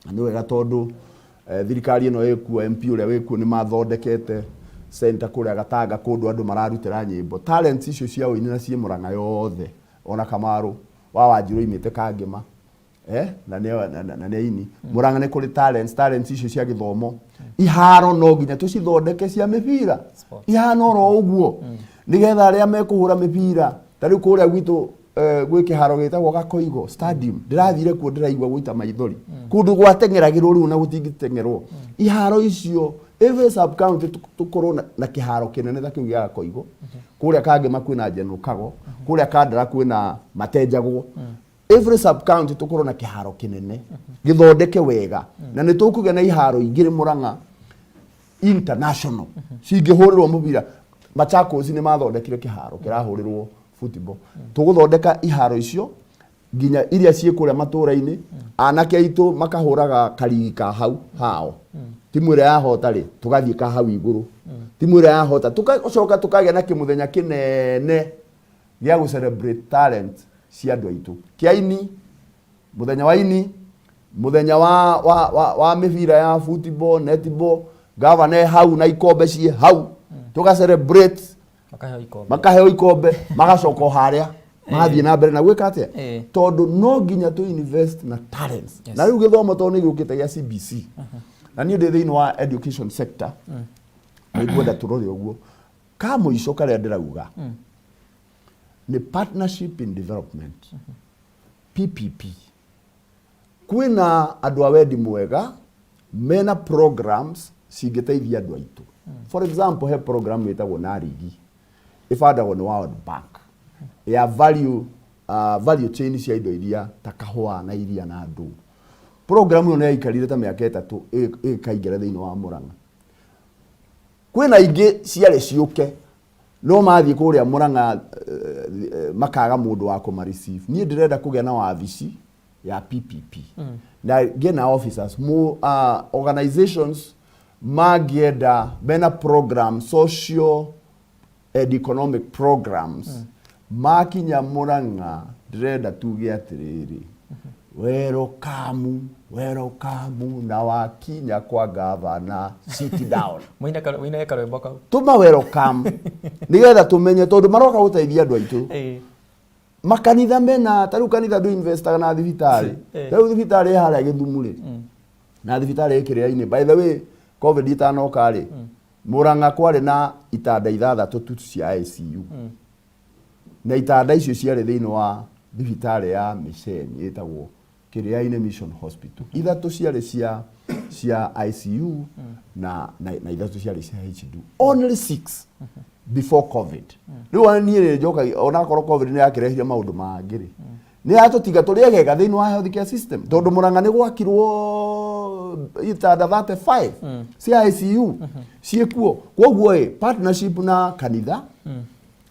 na nĩ wega tondũ thirikari ĩno ĩkuo, MP ũrĩa wĩkuo, nĩ mathondekete center kũrĩa Gatanga, kũndũ andũ mararutĩra nyĩmbo. Talents icio cia ũini na ciĩ Murang'a yothe, ona Kamaru wa Wanjiru oimĩte Kangema, na nĩ na nĩ aini. Murang'a nĩ kũrĩ talents icio cia gĩthomo. Iharo no nginya tũcithondeke cia mĩbira. Sports. Ihana oro ũguo nĩgetha arĩa mekũhũra mĩbira, ta rĩu kũrĩa gwitũ gwĩ kĩharo gĩtagwo Gakoigo Stadium, ndĩrathire kuo ndĩraigua gũita maithori, kũndũ gwateng'eragĩrwo rĩu na gũtingĩteng'erwo. Iharo icio every sub county tũkorwo na kĩharo kĩnene ta kĩu gĩa Gakoigo. Kũrĩa Kangema kwĩna General Kago, kũrĩa Kandara kwĩna Matenjagwo. Every sub county tũkorwo na kĩharo kĩnene gĩthondeke wega, na nĩ tũkũgĩa na iharo igĩrĩ Murang'a international cingĩhũrĩrwo mũbira. Machakos nĩ mathondekire kĩharo kĩrahũrĩrwo football. Tũgũthondeka iharo icio nginya iria ciĩ kũrĩa matũra-inĩ, anake aitũ makahũraga karigi ka hau hao. Timu ĩrĩa yahota rĩ, tũgathiĩ ka hau igũrũ. Timu ĩrĩa yahota, tũgacoka tũkagĩa na kĩmũthenya kĩnene gĩa gũ celebrate talent cia andũ aitũ, kĩa ini, mũthenya wa ini, mũthenya wa mĩbira ya football, netball, gavana e hau na ikombe ciĩ hau, tũga celebrate. Makaheo ikombe. Makaheo ikombe, magacoka o harĩa magathiĩ na mbere na gwĩka atĩa, tondũ no nginya tũ invest na talents. Na rĩu gĩthomo tondũ nĩ gĩũkĩte gĩa CBC, na niĩ ndĩ thĩinĩ wa education sector, nĩ ngwenda tũrore ũguo. Ka mũico karĩa ndĩrauga nĩ partnership in development, PPP. Kwĩna andũ a wendi mwega mena programs cingĩteithia andũ aitũ. For example, he program ĩtagwo Narigi, ĩbandagwo nĩ World Bank, ya value chain cia indo iria ta kahũa na iria na ndũ. Program ĩyo nĩ yaikarire ta mĩaka 3 ĩkaingĩra thĩinĩ wa Murang'a. Kwĩna ingĩ ciarĩ ciũke no mathiĩ kũrĩa Murang'a makaga mũndũ wa kũma receive. Niĩ ndĩrenda kũgĩa na wabici Ya PPP na ngĩe na officers mo organizations mangĩenda mena program, social and economic programs, makinya Murang'a ndĩrenda tuge atĩrĩrĩ, "Welcome, welcome," na wakinya kwa gavana, sit down. Mũine karwĩmbo kau. Tuma welcome nigetha tumenye tondu maroka guteithia andu aitu. Makanitha mena ta riu kanitha ndu investaga na thibitarĩ. Ta riu thibitarĩ ĩ harĩa Gĩthumu rĩ, na thibitarĩ ĩ Kĩrĩa-inĩ. By the way, COVID itanoka rĩ, Murang'a kwarĩ na itanda ithathatũ tu cia ICU, na itanda icio ciarĩ thĩinĩ wa thibitarĩ ya mĩceni ĩtagwo Kĩrĩa-inĩ Mission Hospital. Ithatũ ciarĩ cia ICU na ithatũ ciarĩ cia HD, only six before COVID. Rĩu ona niĩ nĩ njokagia, onakorwo COVID nĩ yakĩrehire maũndũ mangĩ rĩ, nĩ yatũtiga tũrĩ egega thĩinĩ wa healthcare system, tondũ Murang'a nĩ gwakirwo itanda 35 cia ICU ciĩkuo. Koguo ĩ partnership na kanitha,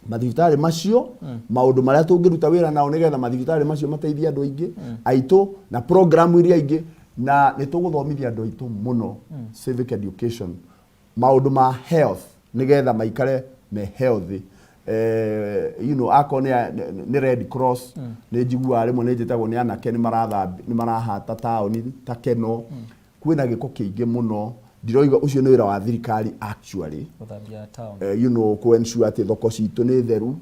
mathibitarĩ macio, maũndũ marĩa tũngĩruta wĩra nao nĩgetha mathibitarĩ macio mateithie andũ aingĩ aitũ na program iria ingĩ, na nĩ tũgũthomithia andũ aitũ mũno civic education, maũndũ ma health, nĩgetha maikare me healthy. Akorwo nĩ Red Cross, nĩ njiguaga rĩmwe nĩ njĩtagwo nĩ anake nĩ marathambi, nĩ marahata taũni ta Keno, kwĩna gĩko kĩingĩ mũno. Ndiroiga ũcio nĩ wĩra wa thirikari actually. Gũthambia town. Ku ensure atĩ thoko citũ nĩ theru,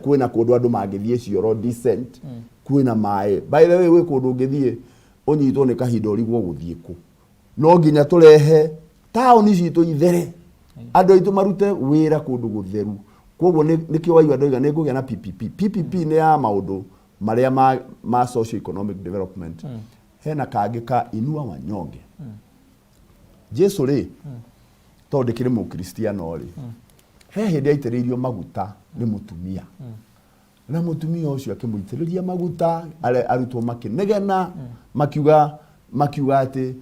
kwĩna kũndũ andũ mangĩthiĩ cioro decent, kwĩna maĩ. By the way, gwĩ kũndũ ũngĩthiĩ ũnyitwo nĩ kahinda ũrigwo gũthiĩ kũ. No nginya tũrehe taũni citũ ithere, andũ aitũ marute wĩra kũndũ gũtheru. Koguo nĩkĩo waigua ndoiga nĩ ngũgĩa na PPP. PPP nĩ ya maũndũ marĩa ma socio economic development. Hena kangĩ ka Inua Wanyonge. Jesu rĩ, tondũ ndĩkĩrĩ mũkristiano rĩ, he hĩndĩ aitĩrĩirio maguta nĩ mũtumia, na mũtumia ũcio akĩmũitĩrĩria maguta, arutwo makĩnegena, makiuga atĩ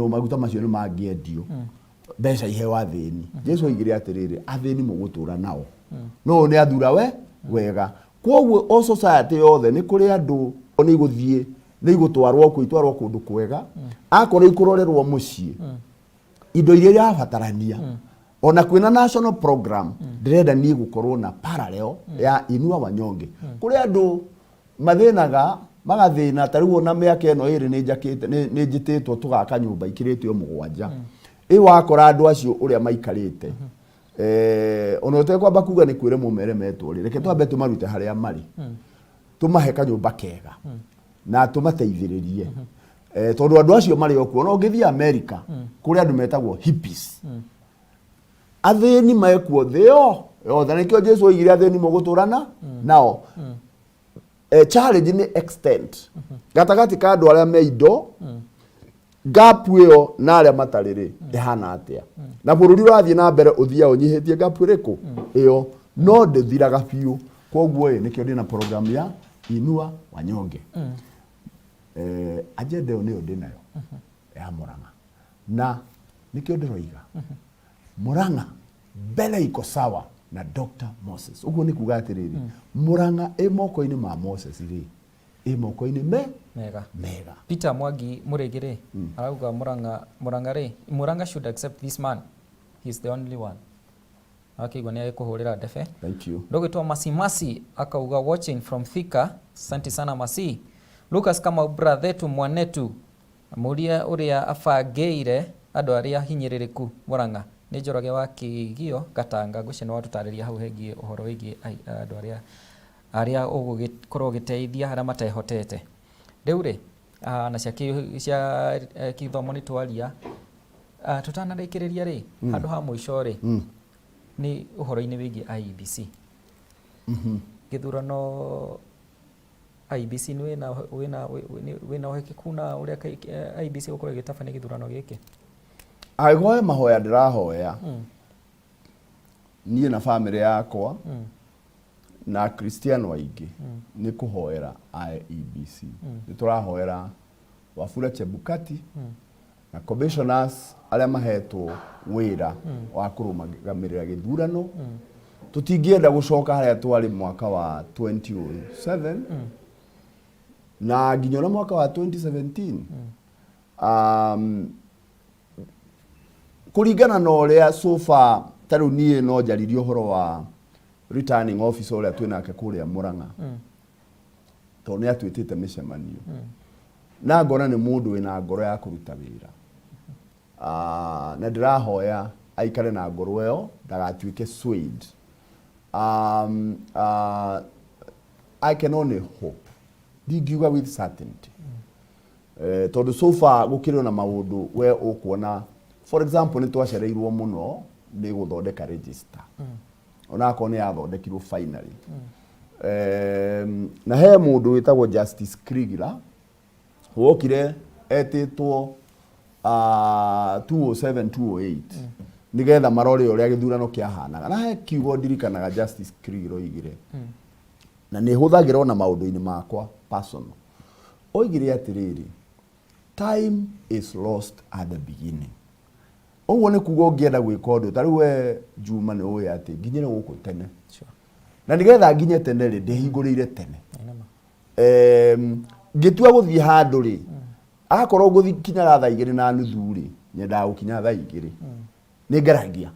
maguta macio nĩ mangĩendio, mbeca iheo athĩni. Jesu oigire atĩrĩrĩ, "Athĩni mũgũtũra nao, no ũyũ nĩ athura we wega." Koguo o society yothe nĩ kũrĩ andũ nĩ igũthiĩ, nĩ igũtwarwo kũ itwarwo kũndũ kwega, akorwo ikũrorerwo mũciĩ, indo iria irabatarania. Ona kwĩna national program, ndĩrenda niĩ gũkorwo na parallel ya Inua Wanyonge. Kũrĩ andũ mathĩnaga, magathĩna. Ta rĩu ona mĩaka ĩno ĩrĩ nĩ njakĩte, nĩ njĩtĩtwo tũgaka nyũmba ikĩrĩte o 7. Ĩ wakora andũ acio ũrĩa maikarĩte, ona ũtekwamba kuga nĩ kwĩre mũmere metwo rĩ, reke twambe tũmarute harĩa marĩ, tũmahe kanyũmba kega na tũmateithĩrĩrie, tondũ andũ acio marĩ o kuo. Ona ũngĩthiĩ America, kũrĩ andũ metagwo hippies, athĩni mekuo thĩ yo yothe. Nĩkĩo Jesu oigire, "Athĩni mũgũtũrana nao." Challenge nĩ extent gatagatĩ ka andũ arĩa me indo, gap ĩyo na arĩa matarĩ rĩ, ĩhana atĩa? Na bũrũri ũrathiĩ na mbere ũthiaga ũnyihĩtie gap ĩrĩkũ ĩyo, no ndĩthiraga biũ. Koguo ĩ nĩkĩo ndĩna program ya Inua Wanyonge. Agenda ĩyo nĩyo ndĩnayo ya Murang'a, na nĩkĩo ndĩroiga Murang'a mbele iko sawa na Dr. Moses. Ũguo nĩ kuga atĩrĩrĩ, Murang'a ĩ moko-inĩ ma Moses rĩ, ĩ moko-inĩ me mega. Mega. Peter Mwangi Mũrĩgi rĩ, arauga Murang'a rĩ, "Murang'a should accept this man, he is the only one." Akĩigua nĩ agĩkũhũrĩra ndebe. Thank you. Ndũgĩtwo Masimasi akauga, "Watching from Thika." Asante sana, Masi. Lucas Kamau, brother mwanetu, mũrie ũrĩa abangĩire andũ arĩa hinyĩrĩrĩku Murang'a. Nĩ Njoroge wa Kĩgio Gatanga. Ngwĩciria nĩ watũtarĩria hau hegiĩ ũhoro wĩgiĩ andũ arĩa ũgũgĩkorwo ũgĩteithia arĩa matehotete. Rĩu rĩ, na cia kĩthomo nĩ twaria. Tũtanarĩkĩrĩria rĩ, handũ ha mũico rĩ, nĩ ũhoro-inĩ wĩgiĩ IEBC, gĩthurano. IEBC nĩ wĩna ũhĩkĩku na ũrĩa IEBC gũkorwo ĩgĩtabania gĩthurano gĩkĩ? Angĩkorwo he mahoya ndĩrahoya niĩ na bamĩrĩ yakwa na Akristiano aingĩ, nĩ kũhoera IEBC. Nĩ tũrahoera Wafula Chebukati na commissioners arĩa mahetwo wĩra wa kũrũgamĩrĩra gĩthurano. Tũtingĩenda gũcoka harĩa twarĩ mwaka wa 2007. Na nginya ona mwaka wa 2017, kũringana na ũrĩa so far, ta rĩu niĩ no njaririe ũhoro wa returning officer ũrĩa twĩnake kũrĩa Murang'a, tondũ nĩ atwĩtĩte mĩcemanio na ngona nĩ mũndũ wĩna ngoro ya kũruta wĩra. Na ndĩrahoya aikare na ngoro ĩyo, ndagatuĩke swayed. I can only hope, ndingiuga with certainty, tondũ so far gũkĩrĩ na maũndũ we ũkuona. For example, nĩ twacereirwo mũno nĩ gũthondeka register, onakorwo nĩ yathondekirwo finally. Na he mũndũ wĩtagwo Justice Kriegler wokire etĩtwo 207 208 nigetha marore ũrĩa gĩthurano kĩahanaga. Na he kiugo ndirikanaga Justice Kriegler oigire, na nĩ hũthagĩra ona maũndũ-inĩ makwa personal. Oigire atĩrĩrĩ, "Time is lost at the beginning." Ũguo nĩ kuga ũngĩenda gwĩka ũndũ ta rĩu, we Juma nĩ ũĩ atĩ nginyĩre gũkũ tene, na nĩgetha nginye tene rĩ, ndĩhingũrĩire tene. Nĩma. Ngĩtua gũthiĩ handũ rĩ, akorwo ngũkinyaga 2:30 rĩ, nyendaga gũkinya 2:00. Nĩ ngeragia,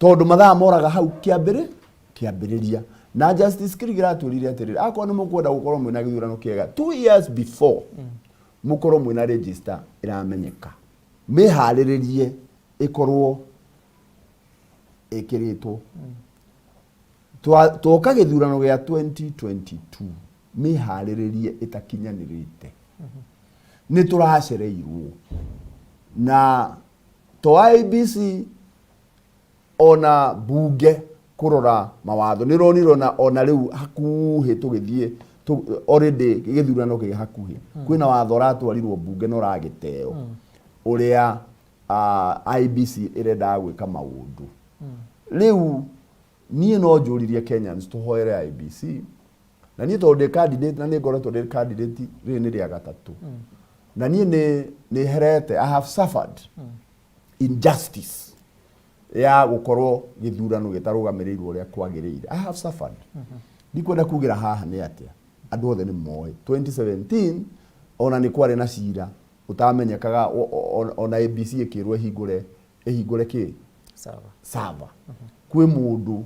tondũ mathaa moraga hau kĩambĩrĩria. Na Justice Kriegler atwĩrire atĩrĩrĩ, akorwo nĩ mũkwenda gũkorwo mwĩna gĩthurano kĩega, 2 years before mũkorwo mwĩna register ĩramenyeka, mĩharĩrĩrie ĩkorwo ĩkĩrĩtwo. Twoka gĩthurano gĩa 2022 mĩharĩrĩrie ĩtakinyanĩrĩte, nĩ tũracereirwo na to IEBC ona bunge kũrora mawatho. Nĩ ronire ona rĩu hakuhĩ tũgĩthiĩ already gĩthurano kĩ hakuhĩ, kwĩna watho ũratwarirwo bunge na ũragĩteo ũrĩa IEBC ĩrendaga gwĩka maũndũ. Rĩu niĩ no njũririe Kenyans tũhoere IEBC, na niĩ tondũ ndĩ candidate, na nĩ ngoretwo ndĩ candidate rĩrĩ nĩ rĩa gatatũ, na niĩ nĩ herete, I have suffered injustice ya gũkorwo gĩthurano gĩtarũgamĩrĩirwo ũrĩa kwagĩrĩire. I have suffered. Ndikwenda kugĩra haha nĩ atĩa, andũ othe nĩ moĩ 2017 ona nĩ kwarĩ na cira ũtamenyekaga, ona ABC ĩkĩrwo ĩhingũre kĩ Sawa. Server. Kwĩ mũndũ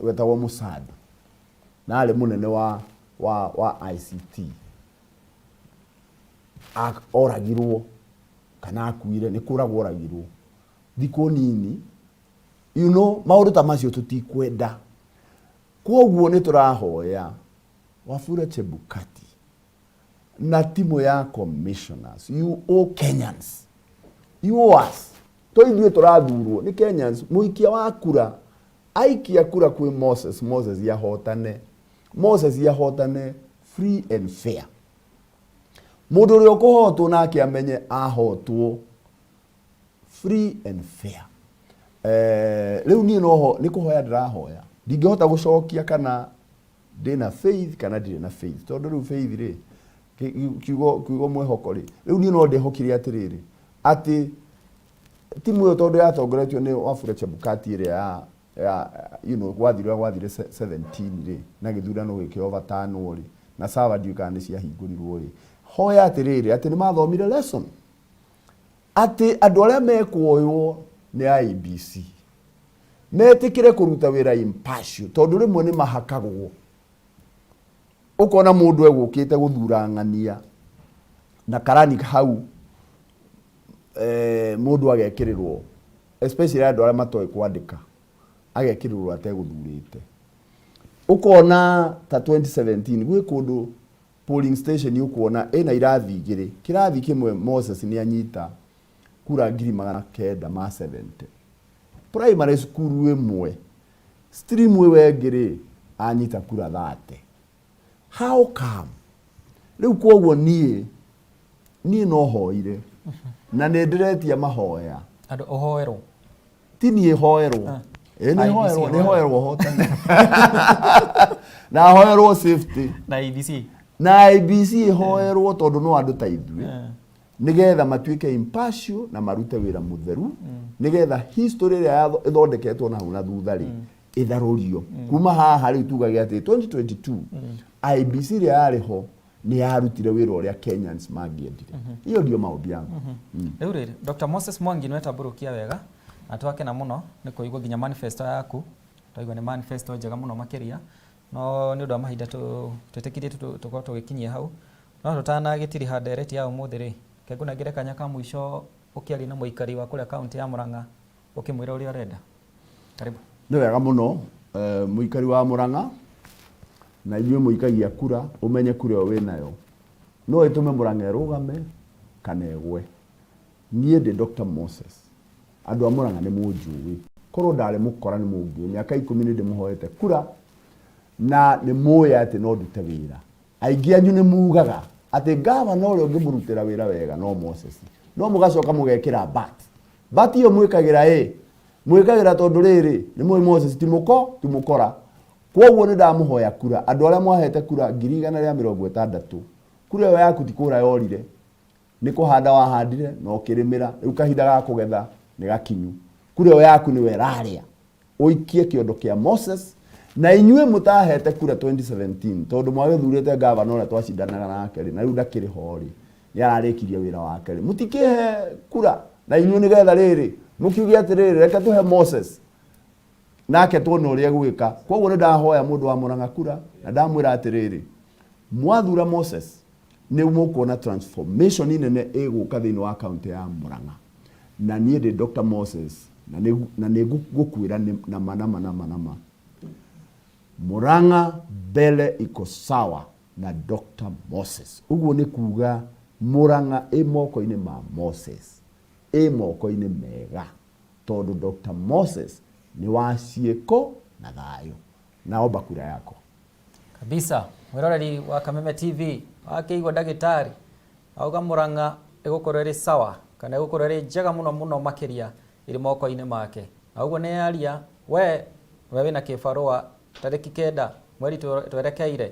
wetagwo Musadu na arĩ mũnene wa ICT. Oragirwo kana akuire, nĩ kũragwo oragirwo thikũ nini. Maũndũ ta macio tũtikwenda. Kwoguo nĩ tũrahoya Wafula Chebukati na timu ya commissioners, you all Kenyans, you owe us, to ithuĩ tũrathurwo nĩ Kenyans. Mũikia wa kura aikia kura kwĩ Moses, Moses ahotane, Moses ahotane free and fair. Mũndũ ũrĩa ũkũhotwo nake amenye ahotwo free and fair. Rĩu niĩ noho nĩ kũhoya ndĩrahoya, ndingĩhota gũcokia kana ndĩna faith kana ndirĩ na faith, tondũ rĩu faith rĩ, kiugo mwĩhoko rĩ, rĩu niĩ no ndĩhokire atĩrĩrĩ, atĩ timu ĩyo tondũ yatongoretio nĩ Wafula Chebukati ĩrĩa ya gwathire ũrĩa gwathire 17 rĩ, na gĩthurano gĩkĩ-overturnwo rĩ, na server ndiũĩ kana nĩ ciahingũrirwo rĩ, hoya atĩrĩrĩ, atĩ nĩ mathomire lesson, atĩ andũ arĩa mekuoywo nĩ IEBC metĩkĩre kũruta wĩra impartial, tondũ rĩmwe nĩ mahakagwo. Ũkona mũndũ egũkĩte gũthura ng'ania na karani hau, mũndũ agekĩrĩrwo, especially andũ arĩa matoĩ kwandĩka, agekĩrĩrwo ategũthurĩte. Ũkona ta 2017 gwĩ kũndũ polling station ũkuona ĩna irathi igĩrĩ, kĩrathi kĩmwe Moses nĩ anyita kura 970,000, primary school ĩmwe stream ĩyo ĩngĩ rĩ, anyita kura 30. How come? Rĩu kwoguo niĩ no hoire na nĩ ndĩretia mahoya. Andũ ũhoerwo. Ti niĩ hoerwo. Ĩ nĩ IEBC. Hoerwo nĩ hoerwo hotane na hoerwo safety. Na IEBC. Na IEBC ĩhoerwo, tondũ no andũ ta ithuĩ, nĩgetha matuĩke impartial na marute wĩra mũtheru, nĩgetha history ĩrĩa ĩthondeketwo na hau na thutha rĩ, ĩtharũrio kuma haha. Rĩu tugage atĩ 2022 IEBC ĩrĩa yarĩ ho. Nĩ yarutire wĩra ũrĩa Kenyans mangĩendire. Hiyo ndio maombi yangu. Rĩu rĩrĩ, Dr. Moses Mwangi, nĩ wetambũrũkia wega na twakena mũno nĩ kũigua nginya manifesto yaku. Twaigua nĩ manifesto njega mũno makĩria, no nĩ ũndũ wa mahinda twĩtĩkĩrie tũkorwo tũgĩkinyia hau. No tũtanagĩtiriha ndereti ya ũmũthĩ rĩ, reke ngũnengere kanya ka mũico ũkĩaria na mũikari wa kũrĩa kaũntĩ ya Murang'a, ũkĩmwĩra ũrĩa ũrenda. Karibu. Nĩ wega mũno, mũikari wa Murang'a na inyuĩ mũikagia kura, ũmenye kura ĩyo wĩnayo no ĩtũme Murang'a ĩrũgame kana ĩgwe. Niĩ ndĩ Dr. Moses. Andũ a Murang'a nĩ mũnjũĩ. Korwo ndarĩ mũkora nĩ mũngĩũĩ. Mĩaka 10 nĩ ndĩmũhoete kura na nĩ mũĩ atĩ no ndute wĩra. Aingĩ anyu nĩ mugaga atĩ ngavana ũrĩa ũngĩmũrutĩra wĩra wega no Moses. No mũgacoka mũgekĩra but. But ĩyo mwĩkagĩra ĩ? Mwĩkagĩra tondũ rĩrĩ, nĩ mũĩ Moses ti mũko, ti mũkora. Kwoguo nĩ ndamũhoya kura, andũ arĩa mwahete kura 160,000, kura ĩyo yaku ti kũra yorire, nĩ kũhanda wahandire na ũkĩrĩmĩra, rĩu kahinda ga kũgetha nĩ gakinyu. Kura ĩyo yaku nĩwe ĩrarĩa. Ũikie kĩondo kĩa Moses, na inyuĩ mũtahete kura 2017, tondũ mwagĩthurĩte ngavana ũrĩa twacindanaga nake rĩ, na rĩu ndakĩrĩ ho rĩ, nĩ ararĩkirie wĩra wake rĩ, mũtikĩhe kura na inyuĩ nĩgetha rĩrĩ mũkiuge atĩrĩrĩ, reke tũhe Moses nake tuone ũrĩa egwĩka. Koguo nĩ ndahoya mũndũ wa Murang'a kura na ndamwĩra atĩrĩrĩ, mwathura Moses nĩ mũkuona transformation nene ĩgũka thĩinĩ wa kaunti ya Murang'a. Na niĩ ndĩ Dr. Moses na nĩ ngũkwĩra nama nama nama nama, Murang'a mbele iko sawa na Dr. Moses. Ũguo nĩ kuga Murang'a ĩ moko-inĩ ma Moses, ĩ moko-inĩ mega, tondũ Dr. Moses nĩ wa ciĩko na thayũ. Naomba kura yako. Kabisa. Mwĩroreri wa Kameme TV, wakĩigua ndagĩtarĩ auga Murang'a ĩgũkorwo ĩrĩ sawa kana ĩgũkorwo ĩrĩ njega mũno mũno makĩria ĩrĩ moko-inĩ make. Na ũguo nĩ yaria, we we wĩna kĩbarũa tarĩki 9 mweri twerekeire,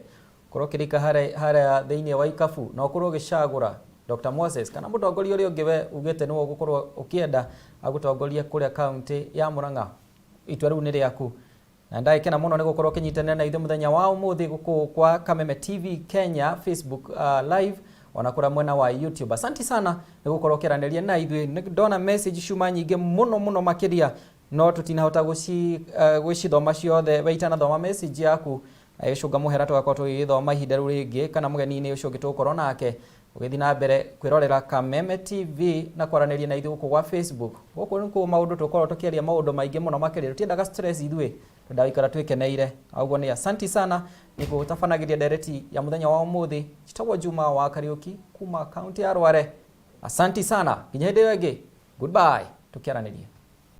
ũkorwo ũkĩrika harĩa thĩinĩ wa ikabu na ũkorwo ũgĩcagũra Dr. Moses kana mũtongoria ũrĩa ũngĩ we ugĩte nĩwe ũgũkorwo ũkĩenda agũtongorie kũrĩa kaũntĩ ya Murang'a. Itua rĩu nĩ rĩaku. Na ndagĩkena mũno nĩ gũkorwo ũkĩnyitanĩra na ithuĩ mũthenya wa ũmũthĩ gũkũ kwa Kameme TV Kenya Facebook live ona kũrĩa mwena wa YouTube. Asanti sana nĩ gũkorwo ũkĩaranĩria na ithuĩ. Nĩ ndona message ciuma nyingĩ mũno mũno makĩria, no tũtinahota gũcithoma ciothe. We itanathoma message yaku, gĩcũnga mũhera tũgakorwo tũgĩgĩthoma ihinda rĩu rĩngĩ kana mũgeni-inĩ ũcio ũngĩ tũgũkorwo nake. Ũgĩthiĩ na mbere kwĩrorera Kameme TV na kwaranĩria na ithuĩ gũkũ gwa Facebook. Gũkũ nĩkuo maũndũ tũkoragwo tũkĩaria maũndũ maingĩ mũno makĩria. Tũtiendaga stress ithuĩ, twendaga gũikara twĩkeneire. Ũguo nĩ asanti sana nĩ gũtabanagĩria ndereti ya mũthenya wa ũmũthĩ. Njĩtagwo Juma wa Kariũki kuma kaunti ya Rware. Asanti sana. Nginya hĩndĩ ĩyo ĩngĩ, goodbye. Tũkĩaranĩria.